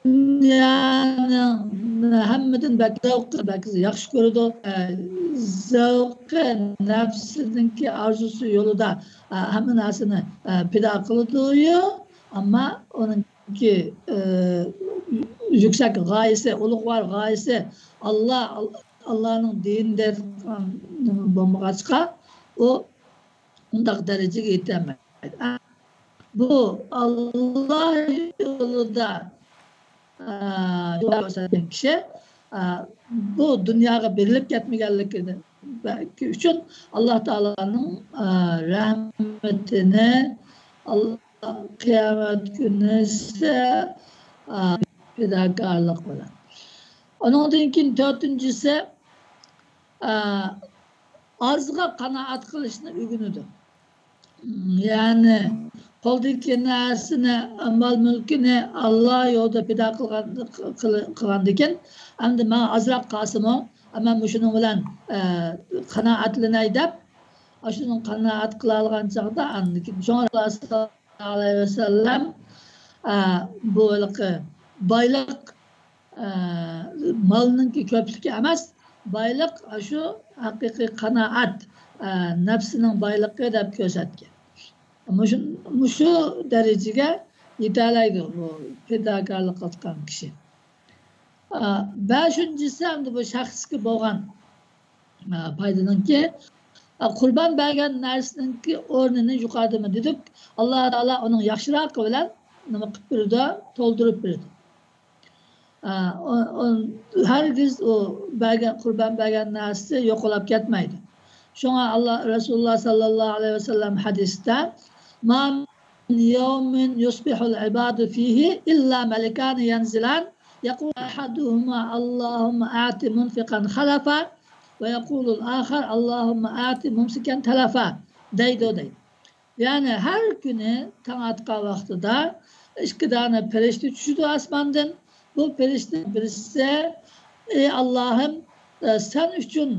دۇنيانىڭ ھەممىدىن بەك زەۋقى، بەك ياخشى كۆرىدۇ. ئە، زەۋقى نەپسىنىڭكى ئارزۇسى يولىدا، ئە، ھەممە نەرسىنى، ئە، پىدا قىلىدۇيۇ، ئەمما ئۇنىڭكى، ئە، يۈكسەك غايىسى، ئۇلۇغۋار غايىسى ئاللا، ئاللانىڭ دىنىدە نېمە بولمىغاچقا، ئۇ ئۇنداق دەرىجىگە يېتەلمەيدۇ. بۇ ئاللا يولىدا، ئە، يول كۆرسەتكەن كىشى، ئە، بۇ دۇنياغا بېرىلىپ كەتمىگەنلىكى ئۈچۈن ئاللا تائالانىڭ، ئە، رەھمىتىنى، ئاللا قىيامەت كۈنى، ئە، پىداكارلىق بىلەن. ئۇنىڭدىن كېيىن تۆتىنچىسى، ئە، ئازغا قانائەت قىلىشنى ئۆگىنىدۇ. يەنى قولدىكى نەرسىنى، مال-مۈلكىنى ئاللا يولىدا پىدا قىلغان، قىل-، قىلغاندىكىن، ئەمدى ماڭا ئازراق قالسىمۇ، مەن مۇشۇنىڭ بىلەن، ئە، قانائەتلىنەي دەپ، ئاشۇنىڭ قانائەت قىلالىغان چاغدا، ئاندىن كېيىن شۇڭا رەسۇلۇللا ساللاللاھۇ ئەلەيھى ۋەسەللەم، ئە، بۇ ھېلىقى بايلىق، ئە، مالنىڭكى كۆپلۈكى ئەمەس، بايلىق ئاشۇ ھەقىقىي قانائەت، ئە، نەپسىنىڭ بايلىقى دەپ كۆرسەتكەن. مۇشۇ، مۇشۇ دەرىجىگە يېتەلەيدۇ بۇ پىداكارلىق قىلىدىغان كىشى. ئە، بەشىنچىسى ئەمدى بۇ شەخسكە بولغان، ئە، پايدىنىڭكى، ئە، قۇربان بەرگەن نەرسىنىڭكى ئورنىنى يۇقىرىدىمۇ دېدۇق، ئاللا تائالا ئۇنىڭ ياخشىراقى بىلەن نېمە قىلىپ بېرىدۇ؟ تولدۇرۇپ بېرىدۇ. ئە، ئۇ، ئۇ، ھەرگىز ئۇ بەرگەن، قۇربان بەرگەن نەرسىسى يوقىلاپ كەتمەيدۇ. شۇڭا ئاللا، رەسۇلۇللا ساللاللاھۇ ئەلەيھى ۋەسەللەم ھەدىستە، ما من يوم يصبح العباد فيه إلا ملكان ينزلان يقول أحدهما اللهم أعط منفقا خلفا ويقول الآخر اللهم أعط ممسكا تلفا دەيدۇ، دەيدۇ. يەنى ھەر كۈنى تاڭ ئاتقان ۋاقتىدا ئىككى دانە پەرىشتە چۈشىدۇ ئاسماندىن. بۇ پەرىشتىنىڭ بىرسى، ئى ئاللاھىم، ئە، سەن ئۈچۈن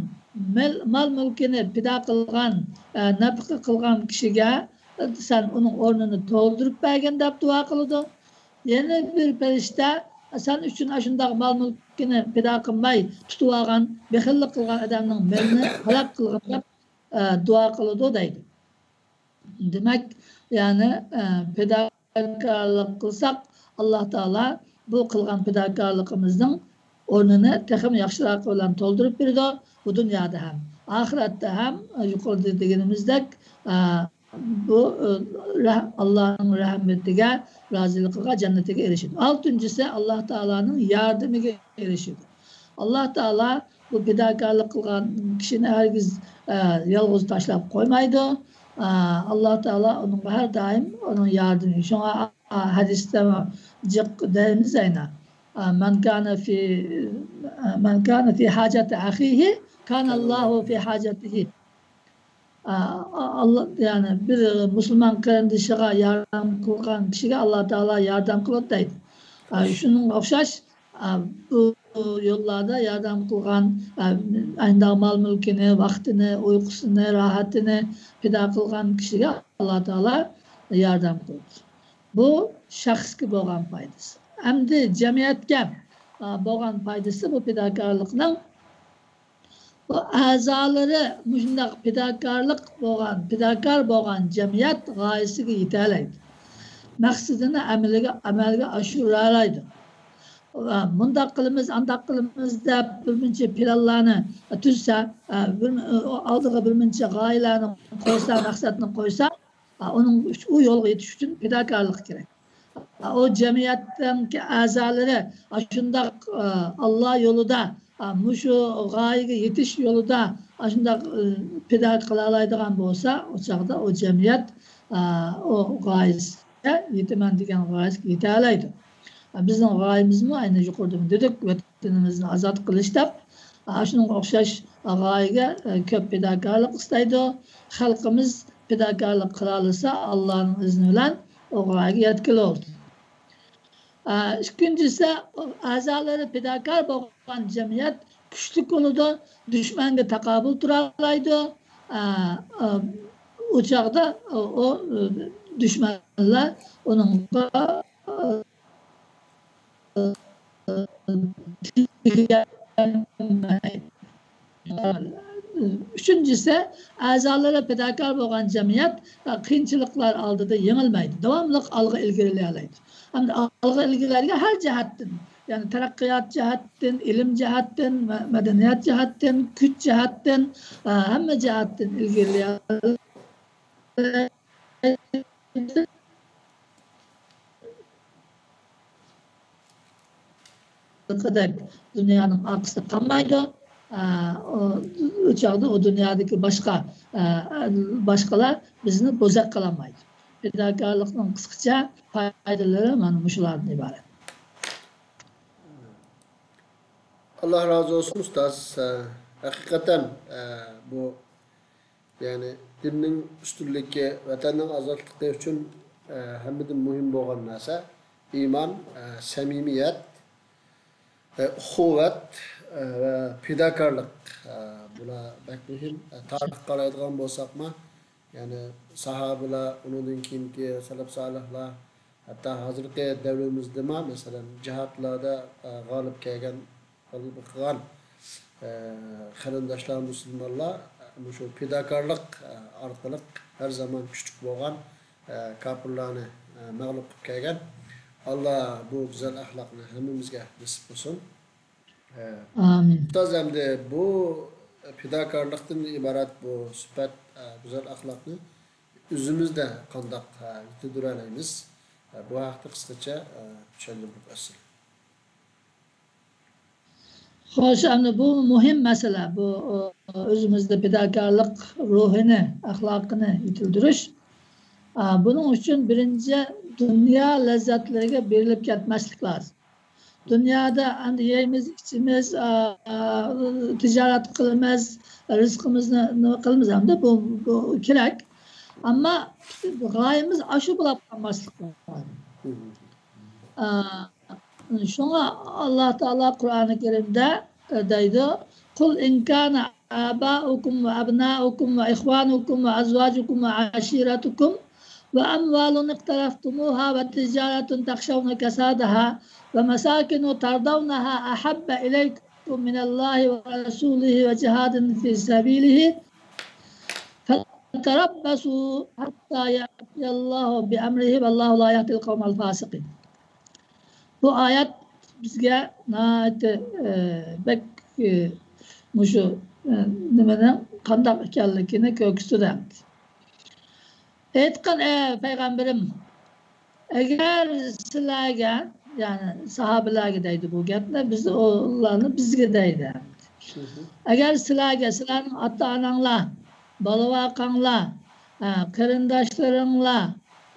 مەل-، مال-مۈلكىنى پىدا قىلغان، ئە، نەپىقە قىلغان كىشىگە، ئە، سەن ئۇنىڭ ئورنىنى تولدۇرۇپ بەرگىن دەپ دۇئا قىلىدۇ. يەنە بىر پەرىشتە، سەن ئۈچۈن ئاشۇنداق مال-مۈلكىنى پىدا قىلماي تۇتۇۋالغان، بېخىللىق قىلغان ئادەمنىڭ مېلىنى ھالاك قىلغىن دەپ، ئە، دۇئا قىلىدۇ دەيدۇ. دېمەك، يەنى، ئە، پىداكارلىق قىلساق، ئاللا تائالا بۇ قىلغان پىداكارلىقىمىزنىڭ ئورنىنى تېخىمۇ ياخشىراق بىلەن تولدۇرۇپ بېرىدۇ. بۇ دۇنيادا ھەم، ئاخىرەتتە ھەم، ئە، يۇقىرىدا دېگىنىمىزدەك، ئە، بۇ، ئە، رەھ-، ئاللانىڭ رەھمىتىگە، رازىلىقىغا، جەننىتىگە ئېرىشىدۇ. ئالتىنچىسى، ئاللا تائالانىڭ ياردىمىگە ئېرىشىدۇ. ئاللا تائالا بۇ پىداكارلىق قىلغان كىشىنى ھەرگىز، ئە، يالغۇز تاشلاپ قويمايدۇ. ئە، ئاللا تائالا ئۇنىڭغا ھەر دائىم ئۇنىڭ ياردىمى. شۇڭا، ئە، ھەدىستە جىق دەيمىز ئەينە. ئە، مەن كانە في، ئە، مەن كانە في حاجەتى ئەخىھى كانە الله في حاجەتىھى. ئە، ئاللا، يەنى بىر مۇسۇلمان قېرىندىشىغا ياردەم قىلغان كىشىگە ئاللا تائالا ياردەم قىلىدۇ دەيدۇ. ئە، شۇنىڭغا ئوخشاش، ئە، بۇ يوللاردا ياردەم قىلغان، ئە، ئانداق مال-مۈلكىنى، ۋاقتىنى، ئۇيقۇسىنى، راھىتىنى پىدا قىلغان كىشىگە ئاللا تائالا ياردەم قىلىدۇ. بۇ شەخسكە بولغان پايدىسى. ئەمدى جەمئىيەتكە، ئە، بولغان پايدىسى بۇ پىداكارلىقنىڭ بۇ ئەزالىرى مۇشۇنداق پىداكارلىق بولغان، پىداكار بولغان جەمئىيەت غايىسىگە يېتەلەيدۇ. مەقسىتىنى ئەمەلگە، ئەمەلگە ئاشۇرالايدۇ. ۋە مۇنداق قىلىمىز، ئانداق قىلىمىز دەپ بىر مۇنچە پىلانلارنى تۈزسە، بىر، ئالدىغا بىر مۇنچە غايىلەرنى قويسا، مەقسەتنى قويسا، ئۇنىڭ ئۈچ-، ئۇ يولغا يېتىش ئۈچۈن پىداكارلىق كېرەك. ئۇ جەمئىيەتنىڭكى ئەزالىرى ئاشۇنداق، ئاللا يولىدا، مۇشۇ غايىگە يېتىش يولىدا ئاشۇنداق، پىدا قىلالايدىغان بولسا، ئۇ چاغدا ئۇ جەمئىيەت، ئۇ غايىسىگە يېتىمەن دېگەن غايىسىگە يېتەلەيدۇ. بىزنىڭ غايىمىزمۇ ئەينى يۇقىرىدىمۇ دېدۇق، ۋەتىنىمىزنى ئازاد قىلىش دەپ، ئاشۇنىڭغا ئوخشاش غايىگە، ئە، كۆپ پىداكارلىق ئىستەيدۇ. خەلقىمىز پىداكارلىق قىلالىسا، ئاللانىڭ ئىزنى بىلەن ئۇ غايىگە يەتكىلى بولىدۇ. ئە، ئىككىنچىسى، ئەزالىرى پىداكار بولغان جەمئىيەت كۈچلۈك بولىدۇ، دۈشمەنگە تاقابىل تۇرالايدۇ. ئە، ئە، ئۇ چاغدا ئۇ، ئۇ، دۈشمەنلەر ئۇنىڭغا، ئە، ئۈچىنچىسى، ئەزالىرى پىداكار بولغان جەمئىيەت قىيىنچىلىقلار ئالدىدا يېڭىلمەيدۇ، داۋاملىق ئالغا ئىلگىرىلىيەلەيدۇ. ئەمدى ئالغا ئىلگىرىلەيدىغان ھەر جەھەتتىن، يەنى تەرەققىيات جەھەتتىن، ئىلىم جەھەتتىن، مە-، مەدەنىيەت جەھەتتىن، كۈچ جەھەتتىن، ئە، ھەممە جەھەتتىن ئىلگىرىلىيەلەيدۇ. دۇنيانىڭ ئارقىسىدا قالمايدۇ. ئە، ئۇ، ئۇ چاغدا ئۇ دۇنيادىكى باشقا، ئە، باشقىلار بىزنى بوزەك قىلالمايدۇ. پىداكارلىقنىڭ قىسقىچە پايدىلىرى مانا مۇشۇلاردىن ئىبارەت. ئاللا رازى بولسۇن ئۇستاز. ئە، ھەقىقەتەن، ئە، بۇ يەنى دىننىڭ ئۈستۈنلۈكى، ۋەتەننىڭ ئازادلىقى ئۈچۈن، ئە، ھەممىدىن مۇھىم بولغان نەرسە ئىمان، ئە، سەمىمىيەت، ئە، ئۇخۇۋەت، ئە، ۋە پىداكارلىق. ئە، بۇلار بەك مۇھىم. ئە، تارىخقا قارايدىغان بولساقمۇ، يەنى ساھابىلەر، ئۇنىڭدىن كېيىنكى سەلەپ سالىھلار، ھەتتا ھازىرقى دەۋرىمىزدىمۇ، مەسىلەن، جىھادلاردا، ئە، غالىب كەلگەن، غەلىبە قىلغان، ئە، قېرىنداشلار مۇسۇلمانلار، ئە، مۇشۇ پىداكارلىق، ئە، ئارقىلىق ھەر زامان كۈچلۈك بولغان، ئە، كاپىرلارنى، ئە، مەغلۇپ قىلىپ كەلگەن. ئاللا بۇ گۈزەل ئەخلاقنى ھەممىمىزگە نېسىپ قىلسۇن. ئە، ئامىن. ئۇستاز، ئەمدى بۇ پىداكارلىقتىن ئىبارەت بۇ سۈپەت، ئە، گۈزەل ئەخلاقنى ئۆزىمىزدە قانداق، ئە، يېتىلدۈرەلەيمىز؟ ئە، بۇ ھەقتە قىسقىچە، ئە، چۈشەندۈرۈپ ئۆتسىڭىز. خوش، ئەمدى بۇ مۇھىم مەسىلە. بۇ، ئۆزىمىزدە پىداكارلىق روھىنى، ئەخلاقىنى يېتىلدۈرۈش. ئە، بۇنىڭ ئۈچۈن بىرىنچى دۇنيا لەززەتلىرىگە بېرىلىپ كەتمەسلىك لازىم. دۇنيادا ئەمدى يەيمىز، ئىچىمىز، ئا، تىجارەت قىلىمىز، رىزقىمىزنى نېمە قىلىمىز، ئەمدى بۇ، بۇ كېرەك. ئەمما غايىمىز ئاشۇ بولاپ قالماسلىق لازىم. ئا، شۇڭا ئاللا تائالا قۇرئانى كەرىمدە، ئە، دەيدۇ، قۇل ئىن كانە ئاباؤكۇم ۋە ئەبنائۇكۇم ۋە ئىخۋانۇكۇم ۋە ئەزۋاجۇكۇم ۋە ئەشىرەتۇكۇم ۋە ئەمۋالۇن ئىقتەرەفتۇمۇھا ۋە تىجارەتۇن تەخشەۋنە كەسادەھا ۋە مەساكىنۇ تەردەۋنەھا ئەھەببە ئىلەيكۇم مىنەللاھى ۋە رەسۇلىھى ۋە جىھادىن فى سەبىلىھى فەتەرەببەسۇ ھەتتا يەئتىيەللاھۇ بىئەمرىھى ۋەللاھۇ لا يەھدىل قەۋمەل فاسىقىن. بۇ ئايەت بىزگە ناھايىتى، ئە، بەك، ئە، مۇشۇ، ئە، نېمىنىڭ قانداق ئىكەنلىكىنى كۆرسىتىدۇ. ئېيتقىن، ئەي پەيغەمبىرىم، ئەگەر سىلەرگە، يەنى ساھابىلەرگە دەيدۇ بۇ گەپنى، بىز ئۇلارنى بىزگە دەيدۇ. ئەگەر سىلەرگە، سىلەرنىڭ ئاتا-ئاناڭلار، بالا-ۋاقاڭلار، ئە، قېرىنداشلىرىڭلار،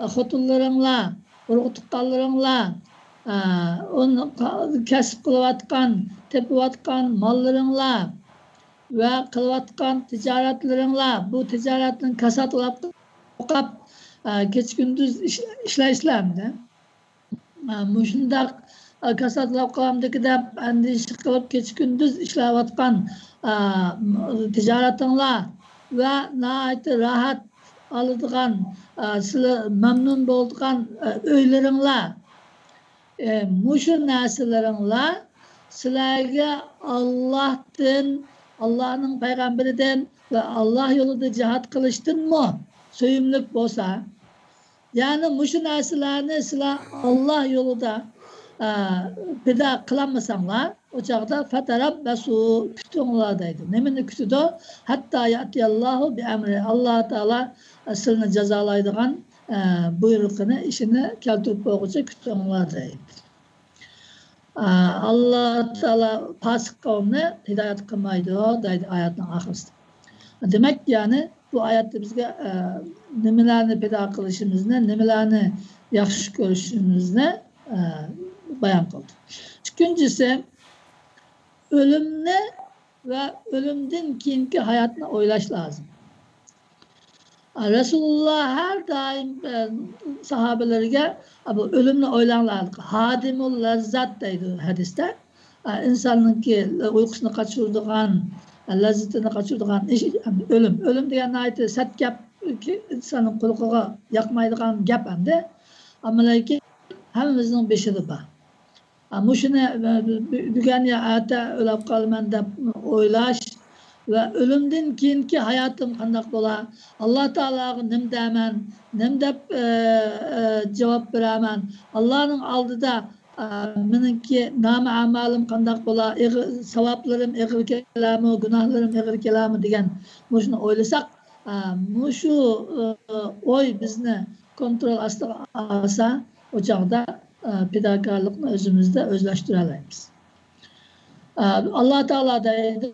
ئە، خوتۇنلىرىڭلار، ئۇرۇق-تۇغقانلىرىڭلار، ئە، ئۇن-، كەسىپ قىلىۋاتقان، تېپىۋاتقان ماللىرىڭلار ۋە قىلىۋاتقان تىجارەتلىرىڭلار، بۇ تىجارەتنىڭ كاساتلاپ قوقاپ، ئە، كېچە-كۈندۈز ئىش-، ئىشلەيسىلەر ئەمدى. ئە، مۇشۇنداق، ئە، كاساتلاپ قالامدىكى دەپ ئەندىشە قىلىپ كېچە-كۈندۈز ئىشلەۋاتقان، ئە، تىجارىتىڭلار ۋە ناھايىتى راھەت ئالىدىغان، ئە، سىلەر مەمنۇن بولىدىغان، ئە، ئۆيلىرىڭلار. ئە، مۇشۇ نەرسىلىرىڭلار سىلەرگە ئاللاھتىن، ئاللاھنىڭ پەيغەمبىرىدىن ۋە ئاللاھ يولىدا جىھاد قىلىشتىنمۇ سۆيۈملۈك بولسا، يەنى مۇشۇ نەرسىلەرنى سىلەر ئاللاھ يولىدا، ئە، پىدا قىلالمىساڭلار، ئۇ چاغدا فەتەرەببەسۇ، كۈتۈڭلار دەيدۇ. نېمىنى كۈتىدۇ؟ ھەتتا يەئتىيەللاھۇ بىئەمرى، ئاللاھ تائالا سىلىنى جازالايدىغان، ئە، بۇيرۇقىنى، ئىشىنى كەلتۈرۈپ بولغۇچە كۈتۈڭلار دەيدۇ. ئە، ئاللاھ تائالا پاسىق قەۋمنى ھىدايەت قىلمايدۇ دەيدۇ ئايەتنىڭ ئاخىرىسىدا. دېمەك، يەنى بۇ ئايەتتە بىزگە، ئە، نېمىلەرنى پىدا قىلىشىمىزنى، نېمىلەرنى ياخشى كۆرۈشىمىزنى، ئە، بايان قىلدى. ئىككىنچىسى، ئۆلۈمنى ۋە ئۆلۈمدىن كېيىنكى ھاياتنى ئويلاش لازىم. رەسۇلۇللا ھەر دائىم، ئە، ساھابىلىرىگە، ئە، بۇ ئۆلۈمنى ئويلاڭلار، ھادىمۇل لەززات دەيدۇ ھەدىستە. ئە، ئىنساننىڭكى ئۇيقۇسىنى قاچۇرىدىغان، ئە، لەززىتىنى قاچۇرىدىغان ئىش، ئۆلۈم. ئۆلۈم دېگەن ناھايىتى سەت گەپ، ئىنساننىڭ قۇلىقىغا ياقمايدىغان گەپ ئەمدى. ئەمما لېكىن ھەممىمىزنىڭ بېشىدا بار. ئا، مۇشۇنى، ئە، بۈ-، بۈگۈن يا ئەتە ئۆلۈپ قالىمەن دەپ ئويلاش ۋە ئۆلۈمدىن كېيىنكى ھاياتىم قانداق بولا؟ ئاللا تائالاغا نېمە دەيمەن؟ نېمە دەپ، ئە، ئە، جاۋاب بېرەمەن؟ ئاللانىڭ ئالدىدا، ئە، مېنىڭكى نامە ئەمالىم قانداق بولا؟ ئېغىر، ساۋابلىرىم ئېغىر كېلەرمۇ، گۇناھلىرىم ئېغىر كېلەرمۇ دېگەن مۇشۇنى ئويلىساق، ئە، مۇشۇ، ئە، ئوي بىزنى كونترول ئاستىغا ئالسا، ئۇ چاغدا، ئە، پىداكارلىقنى ئۆزىمىزدە ئۆزلەشتۈرەلەيمىز. ئە، ئاللا تائالا دەيدۇ،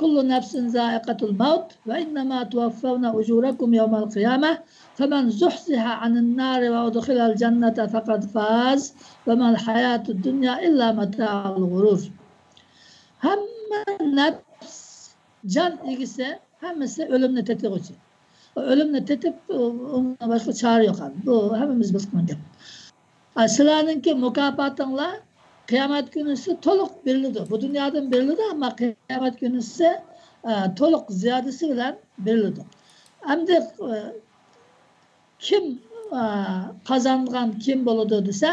كل نفس ذائقة الموت وإنما توفون أجوركم يوم القيامة فمن زحزح عن النار وأدخل الجنة فقد فاز وما الحياة الدنيا إلا متاع الغرور. ھەممە نەپس، جان ئىگىسى، ھەممىسى ئۆلۈمنى تېتىغۇچى. ئۆلۈمنى تېتىپ، ئۇ-، ئۇنىڭدىن باشقا چارە يوق. بۇ ھەممىمىز بىلىدىغان گەپ. ئا، سىلەرنىڭكى مۇكاپاتىڭلار قىيامەت كۈنىسى تولۇق بېرىلىدۇ. بۇ دۇنيادىن بېرىلىدۇ، ئەمما قىيامەت كۈنىسى، ئا، تولۇق زىيادىسى بىلەن بېرىلىدۇ. ئەمدى، ئا، كىم، ئا، قازانغان كىم بولىدۇ دېسە،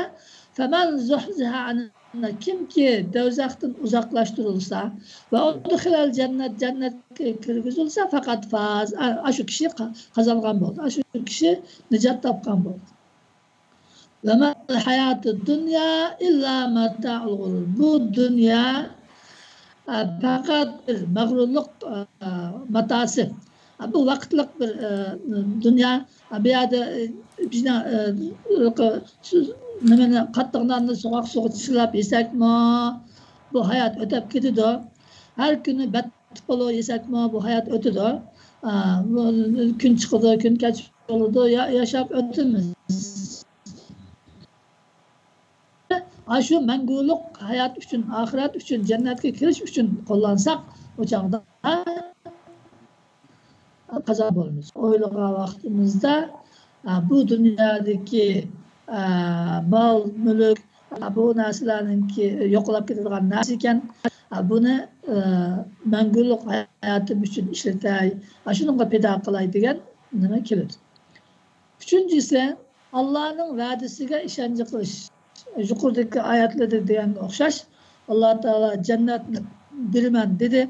فمن زحزح عن النار، كىمكى دوزاختىن ئۇزاقلاشتۇرۇلسا، وأدخل الجنة، جەننەتكە كىرگۈزۈلسە، فقد فاز، ئا، ئاشۇ كىشى قا-، قازانغان بولدى. ئاشۇ كىشى نىجات تاپقان بولدى. وما الحياة الدنيا إلا متاع الغرور. بۇ دۇنيا، ئە، پەقەت بىر مەغرۇرلۇق، ئە، ماتاسى. ئە، بۇ ۋاقىتلىق بىر، ئە، دۇنيا. ئە، بۇ يەردە، ئە، بىزنىڭ، ئە، سىز نېمىنى، قاتتىق ناننى سوغۇق سۇغا چىللاپ يېسەكمۇ، بۇ ھايات ئۆتۈپ كېتىدۇ. ھەر كۈنى بەت پولۇ يېسەكمۇ، بۇ ھايات ئۆتىدۇ. ئا، بۇ كۈن چىقىدۇ، كۈن كەچ بولىدۇ، يا-، ياشاپ ئۆتىمىز. ئاشۇ مەڭگۈلۈك ھايات ئۈچۈن، ئاخىرەت ئۈچۈن، جەننەتكە كىرىش ئۈچۈن قوللانساق، ئۇ چاغدا قازانغان بولىمىز. ئويلىغان ۋاقتىمىزدا، ئا، بۇ دۇنيادىكى، ئە، مال، مۈلۈك، ئە، بۇ نەرسىلەرنىڭكى يوقىلاپ كېتىدىغان نەرسە ئىكەن. ئە، بۇنى، ئە، مەڭگۈلۈك ھاياتىم ئۈچۈن ئىشلىتەي. ئە، شۇنىڭغا پىدا قىلاي دېگەن نېمە كېلىدۇ. ئۈچىنچىسى، ئاللانىڭ ۋەدىسىگە ئىشەنچ قىلىش. يۇقىرىدىكى ئايەتلەردە دېگەنگە ئوخشاش، ئاللا تائالا جەننەتنى بېرىمەن دېدى.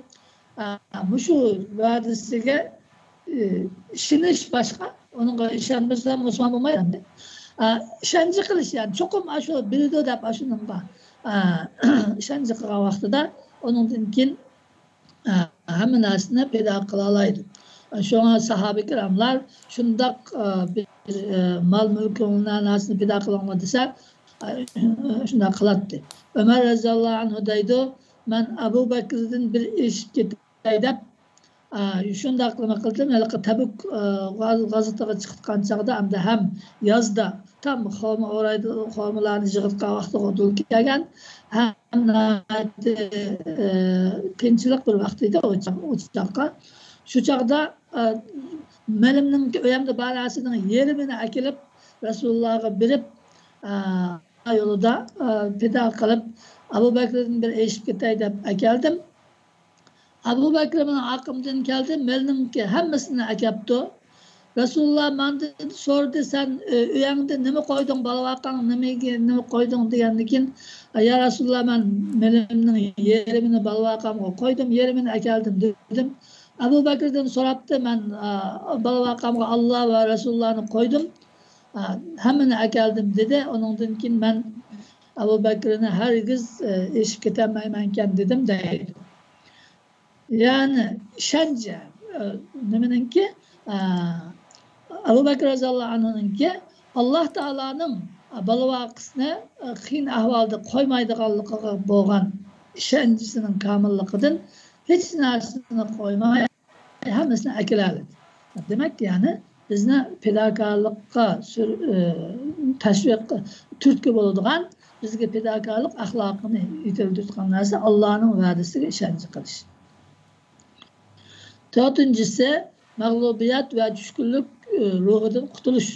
ئە، مۇشۇ ۋەدىسىگە، ئى، ئىشىنىش باشقا، ئۇنىڭغا ئىشەنمىسە مۇسۇلمان بولمايدۇ ئەمدى. ئە، ئىشەنچ قىلىش، يەنى چوقۇم ئاشۇ بېرىدۇ دەپ ئاشۇنىڭغا، ئە، ئىشەنچ قىلغان ۋاقتىدا ئۇنىڭدىن كېيىن ئە، ھەممە نەرسىنى پىدا قىلالايدۇ. شۇڭا ساھابە كىراملار شۇنداق، ئە، بىر، ئە، مال مۈلكىڭلار نەرسىنى پىدا قىلىڭلار دېسە، ئە، شۇنداق قىلاتتى. ئۆمەر رەزىياللاھۇ ئەنھۇ دەيدۇ، مەن ئەبۇ بەكرىدىن بىر ئېشىپ كېتەي دەپ، ئە، شۇنداق نېمە قىلدىم. ھېلىقى تەبۈك، ئە، غاز-، غازىتىغا چىققان چاغدا ھەمدە ھەم يازدا تام خورما ئورايدۇ، خورمىلارنى يىغىۋاتقان ۋاقتىغا دۇل كەلگەن. ھەم ناھايىتى، ئى، قىيىنچىلىق بىر ۋاقىت ئىدى ئۇ چاغ-، ئۇ چاغقا. شۇ چاغدا، ئى، مېلىمنىڭ، ئۆيەمدە بار نەرسىنىڭ يېرىمىنى ئەكېلىپ، رەسۇلۇللاغا بېرىپ، ئى، يولىدا، ئى، پىدا قىلىپ، ئەبۇ بەكرىدىن بىر ئېشىپ كېتەي دەپ ئەكەلدىم. ئەبۇ بەكرى مېنىڭ ئارقامدىن كەلدى، مېلىنىڭكى ھەممىسىنى ئەكەپتۇ. رەسۇلۇللا ماندىن سورىدى، سەن، ئۆ-، ئۆيەڭدە نېمە قويدۇڭ، بالىۋاقاڭ نېمىگە، نېمە قويدۇڭ دېگەندىن كېيىن، يا رەسۇلۇللا، مەن مېلىمنىڭ يېرىمىنى بالىۋاقامغا قويدۇم، يېرىمىنى ئەكەلدىم دېدىم. ئەبۇ بەكرىدىن سوراپتۇ، مەن، ئا، بالىۋاقامغا ئاللا ۋە رەسۇلۇللانى قويدۇم، ئا، ھەممىنى ئەكەلدىم دېدى. ئۇنىڭدىن كېيىن مەن ئەبۇ بەكرىنى ھەرگىز، ئە، ئېشىپ كېتەلمەيمەنكەن دېدىم دەيدۇ. يەنى ئىشەنچ، ئە، نېمىنىڭكى، ئە، ئەبۇ بەكرى رەزىياللاھۇ ئەنھۇنىڭكى ئاللا تائالانىڭ بالىۋاقىسىنى، ئە، قىيىن ئەھۋالدا قويمايدىغانلىقىغا بولغان ئىشەنچىسىنىڭ كامىللىقىدىن ھېچ نەرسىنى قويماي، ھەممىسىنى ئەكېلەلىدى. دېمەك، يەنى بىزنى پىداكارلىققا سۈر-، ئى، تەشۋىق، تۈرتكە بولىدىغان، بىزگە پىداكارلىق ئەخلاقىنى يېتىلدۈرىدىغان نەرسە ئاللانىڭ ۋەدىسىگە ئىشەنچ قىلىش. تۆتىنچىسى، مەغلۇبىيەت ۋە چۈشكۈنلۈك، ئى، روھىدىن قۇتۇلۇش.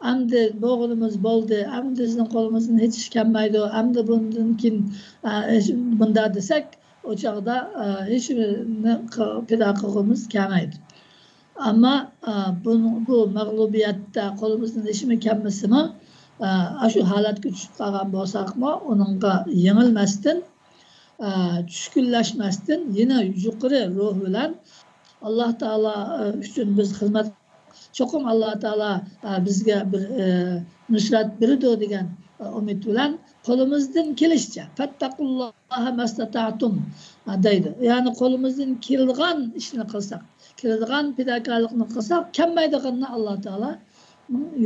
ئەمدى بولغىنىمىز بولدى، ئەمدى بىزنىڭ قولىمىزدىن ھېچ ئىش كەلمەيدۇ، ئەمدى بۇندىن كېيىن، ئە، ھېچ، بۇنداق دېسەك، ئۇ چاغدا، ئە، ھېچ نېمىنى ق-، پىدا قىلغۇمىز كەلمەيدۇ. ئەمما، ئە، بۇ، بۇ مەغلۇبىيەتتە قولىمىزدىن ھېچنېمە كەلمىسىمۇ، ئە، ئاشۇ ھالەتكە چۈشۈپ قالغان بولساقمۇ، ئۇنىڭغا يېڭىلمەستىن، ئە، چۈشكۈنلەشمەستىن، يەنە يۇقىرى روھ بىلەن ئاللا تائالا، ئە، ئۈچۈن بىز خىزمەت چوقۇم ئاللا تائالا، ئە، بىزگە بىر، ئە، نۇسرەت بېرىدۇ دېگەن، ئە، ئۈمىد بىلەن قولىمىزدىن كېلىشىچە، فەتتەقۇللاھە مەستەتەئتۇم، ئە، دەيدۇ. يەنى قولىمىزدىن كېلىدىغان ئىشنى قىلساق، كېلىدىغان پىداكارلىقنى قىلساق، كەلمەيدىغىنىنى ئاللا تائالا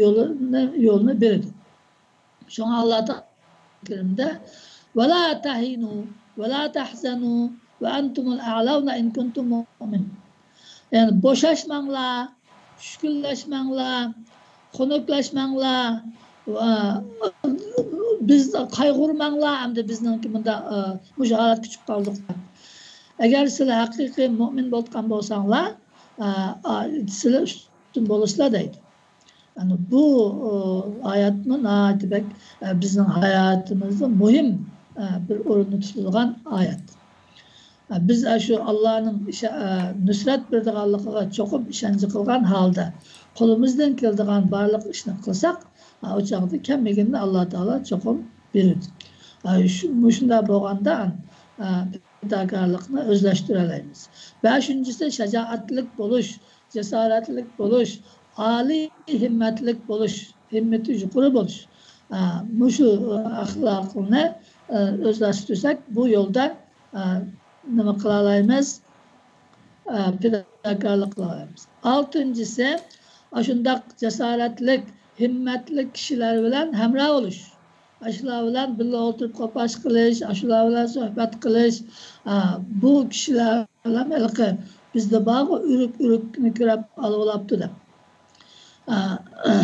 يولىنى، يولىنى بېرىدۇ. شۇڭا ئاللا تائالا كەرىمدە، «ۋەلا تەھىنۇ ۋەلا تەھزەنۇ ۋە ئەنتۇمۇل ئەئلەۋنە ئىن كۇنتۇم مۇئمىنىن.» يەنى بوشاشماڭلار، چۈشكۈنلەشمەڭلار، خۇنۈكلەشمەڭلار، ۋە بىز قايغۇرماڭلار، ئەمدى بىزنىڭكى مۇنداق، ئە، مۇشۇ ھالەتكە چۈشۈپ قالدۇق. ئەگەر سىلەر ھەقىقىي مۇئمىن بولغان بولساڭلار، ئە، ئە، سىلەر ئۈستۈن بولىسىلەر دەيدۇ. يەنى بۇ، ئۇ، ئايەتمۇ ناھايىتى بەك، ئە، بىزنىڭ ھاياتىمىزدا مۇھىم، ئە، بىر ئورۇننى تۇتىدىغان ئايەت. ئە، بىز ئاشۇ ئاللانىڭ ئىشە-، ئە، نۇسرەت بېرىدىغانلىقىغا چوقۇم ئىشەنچ قىلغان ھالدا، قولىمىزدىن كېلىدىغان بارلىق ئىشنى قىلساق، ئە، ئۇ چاغدا كەلمىگىنىنى ئاللا تائالا چوقۇم بېرىدۇ. ئە، شۇ، مۇشۇنداق بولغاندا، ئە، پىداكارلىقنى ئۆزلەشتۈرەلەيمىز. بەشىنچىسى، شاجائەتلىك بولۇش، جاسارەتلىك بولۇش، ئالىي ھىممەتلىك بولۇش، ھىممىتى يۇقىرى بولۇش. ئا، مۇشۇ، ئا، ئەخلاقنى، ئا، ئۆزلەشتۈرسەك، بۇ يولدا، ئا، نېمە قىلالايمىز؟ ئا، پىداكارلىق قىلالايمىز. ئالتىنچىسى، ئاشۇنداق جاسارەتلىك، ھىممەتلىك كىشىلەر بىلەن ھەمراھ بولۇش. ئاشۇلار بىلەن بىللە ئولتۇرۇپ قوپاش قىلىش، ئاشۇلار بىلەن سۆھبەت قىلىش، ئا، بۇ كىشىلەر بىلەن ھېلىقى بىزدە بارغۇ، ئۆرۈك، ئۆرۈكنى كۆرۈپ ئالۋىلاپتۇ دەپ. ئا،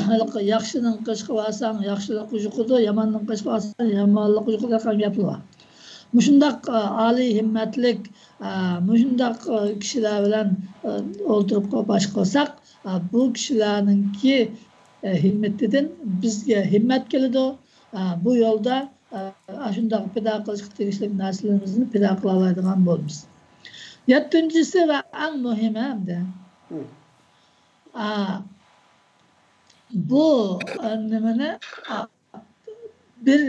ھېلىقى ياخشىنىڭ قېشىغا بارساڭ، ياخشىلىق يۇقىدۇ، ياماننىڭ قېشىغا بارساڭ، يامانلىق يۇقىدۇ دېگەن گەپلەر بار. مۇشۇنداق، ئا، ئالىي ھىممەتلىك، ئا، مۇشۇنداق، ئا، كىشىلەر بىلەن، ئا، ئولتۇرۇپ قوپاش قىلساق، ئا، بۇ كىشىلەرنىڭكى ھىممىتىدىن بىزگە ھىممەت كېلىدۇ. بۇ يولدا ئاشۇنداق پىدا قىلىشقا تېگىشلىك نەرسىلىرىمىزنى پىدا قىلالايدىغان بولىمىز. يەتتىنچىسى ۋە ئەڭ مۇھىمى ئەمدى. بۇ نېمىنى بىر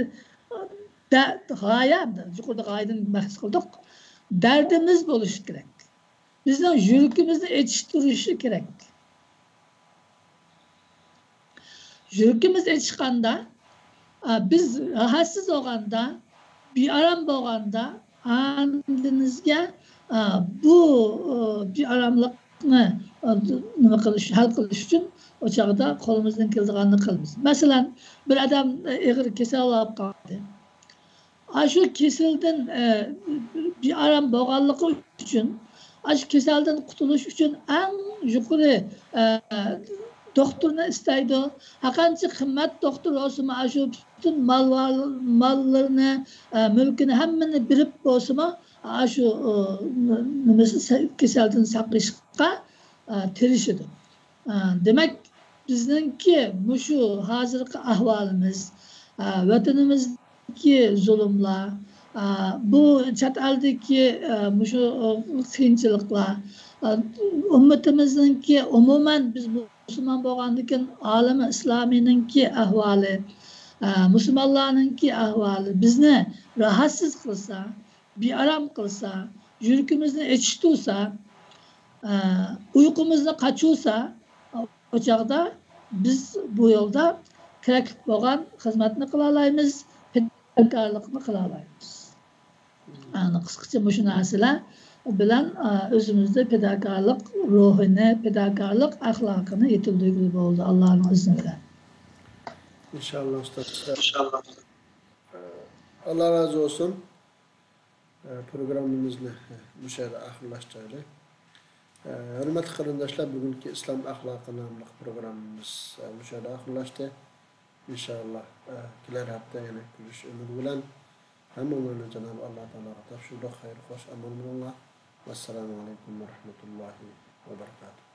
غايە، يۇقىرىدا غايىدىن بەھس قىلدۇق. دەردىمىز بولۇشى كېرەك. بىزنىڭ يۈرىكىمىزنى ئېچىشتۇرۇشى كېرەك. يۈرىكىمىز ئېچىشقاندا، بىز راھەتسىز بولغاندا، بىئارام بولغاندا، ئاندىن بىزگە بۇ بىئاراملىقنى نېمە قىلىش، ھەل قىلىش ئۈچۈن ئۇ چاغدا قولىمىزدىن كېلىدىغاننى قىلىمىز. مەسىلەن، بىر ئادەم ئېغىر كېسەل ئالاپ قالدى. ئاشۇ كېسەلدىن بىئارام بولغانلىقى ئۈچۈن، ئاشۇ كېسەلدىن قۇتۇلۇش ئۈچۈن ئەڭ يۇقىرى دوختۇرنى ئىستەيدۇ. ھەرقانچە قىممەت دوختۇر بولسىمۇ، ئاشۇ پۈتۈن مال، ماللىرىنى، مۈلكىنى، ھەممىنى بېرىپ بولسىمۇ، ئاشۇ نېمىسى، كېسەلدىن ساقىيىشقا تىرىشىدۇ. دېمەك، بىزنىڭكى مۇشۇ ھازىرقى ئەھۋالىمىز، ۋەتىنىمىزدىكى زۇلۇملار، بۇ چەت ئەلدىكى مۇشۇ قىيىنچىلىقلار، ئۈممىتىمىزنىڭكى، ئومۇمەن بىز مۇسۇلمان بولغاندىكىن، ئالەم ئىسلامىينىڭكى ئەھۋالى، مۇسۇلمانلارنىڭكى ئەھۋالى بىزنى راھەتسىز قىلسا، بىئارام قىلسا، يۈرىكىمىزنى ئېچىشتۇرسا، ئۇيقۇمىزنى قاچۇرسا، ئۇ چاغدا بىز بۇ يولدا كېرەكلىك بولغان خىزمەتنى قىلالايمىز، پىداكارلىقنى قىلالايمىز. ئەنە قىسقىچە مۇشۇ نەرسىلەر بىلەن ئۆزىمىزدە پىداكارلىق روھىنى، پىداكارلىق ئەخلاقىنى يېتىلدۈرگىلى بولىدۇ، ئاللانىڭ ئىزنى بىلەن. ئىنشاللا ئۇستاز. ئاللا رازى بولسۇن. پروگراممىمىزنى مۇشۇ يەردە ئاخىرلاشتۇرايلى. ھۆرمەتلىك قېرىنداشلار، بۈگۈنكى ئىسلام ئەخلاقى ناملىق پروگراممىمىز مۇشۇ يەردە ئاخىرلاشتى. ئىنشاللا كېلەر ھەپتە يەنە كۆرۈشۈش ئۈمىدى بىلەن ھەممىڭلارنى جانابى ئاللا تائالاغا تاپشۇردۇق. خەير خوش ئامان بولۇڭلار. ۋەسسالامۇ ئەلەيكۇم ۋەرەھمەتۇللاھى ۋەبەرىكاتۇھ.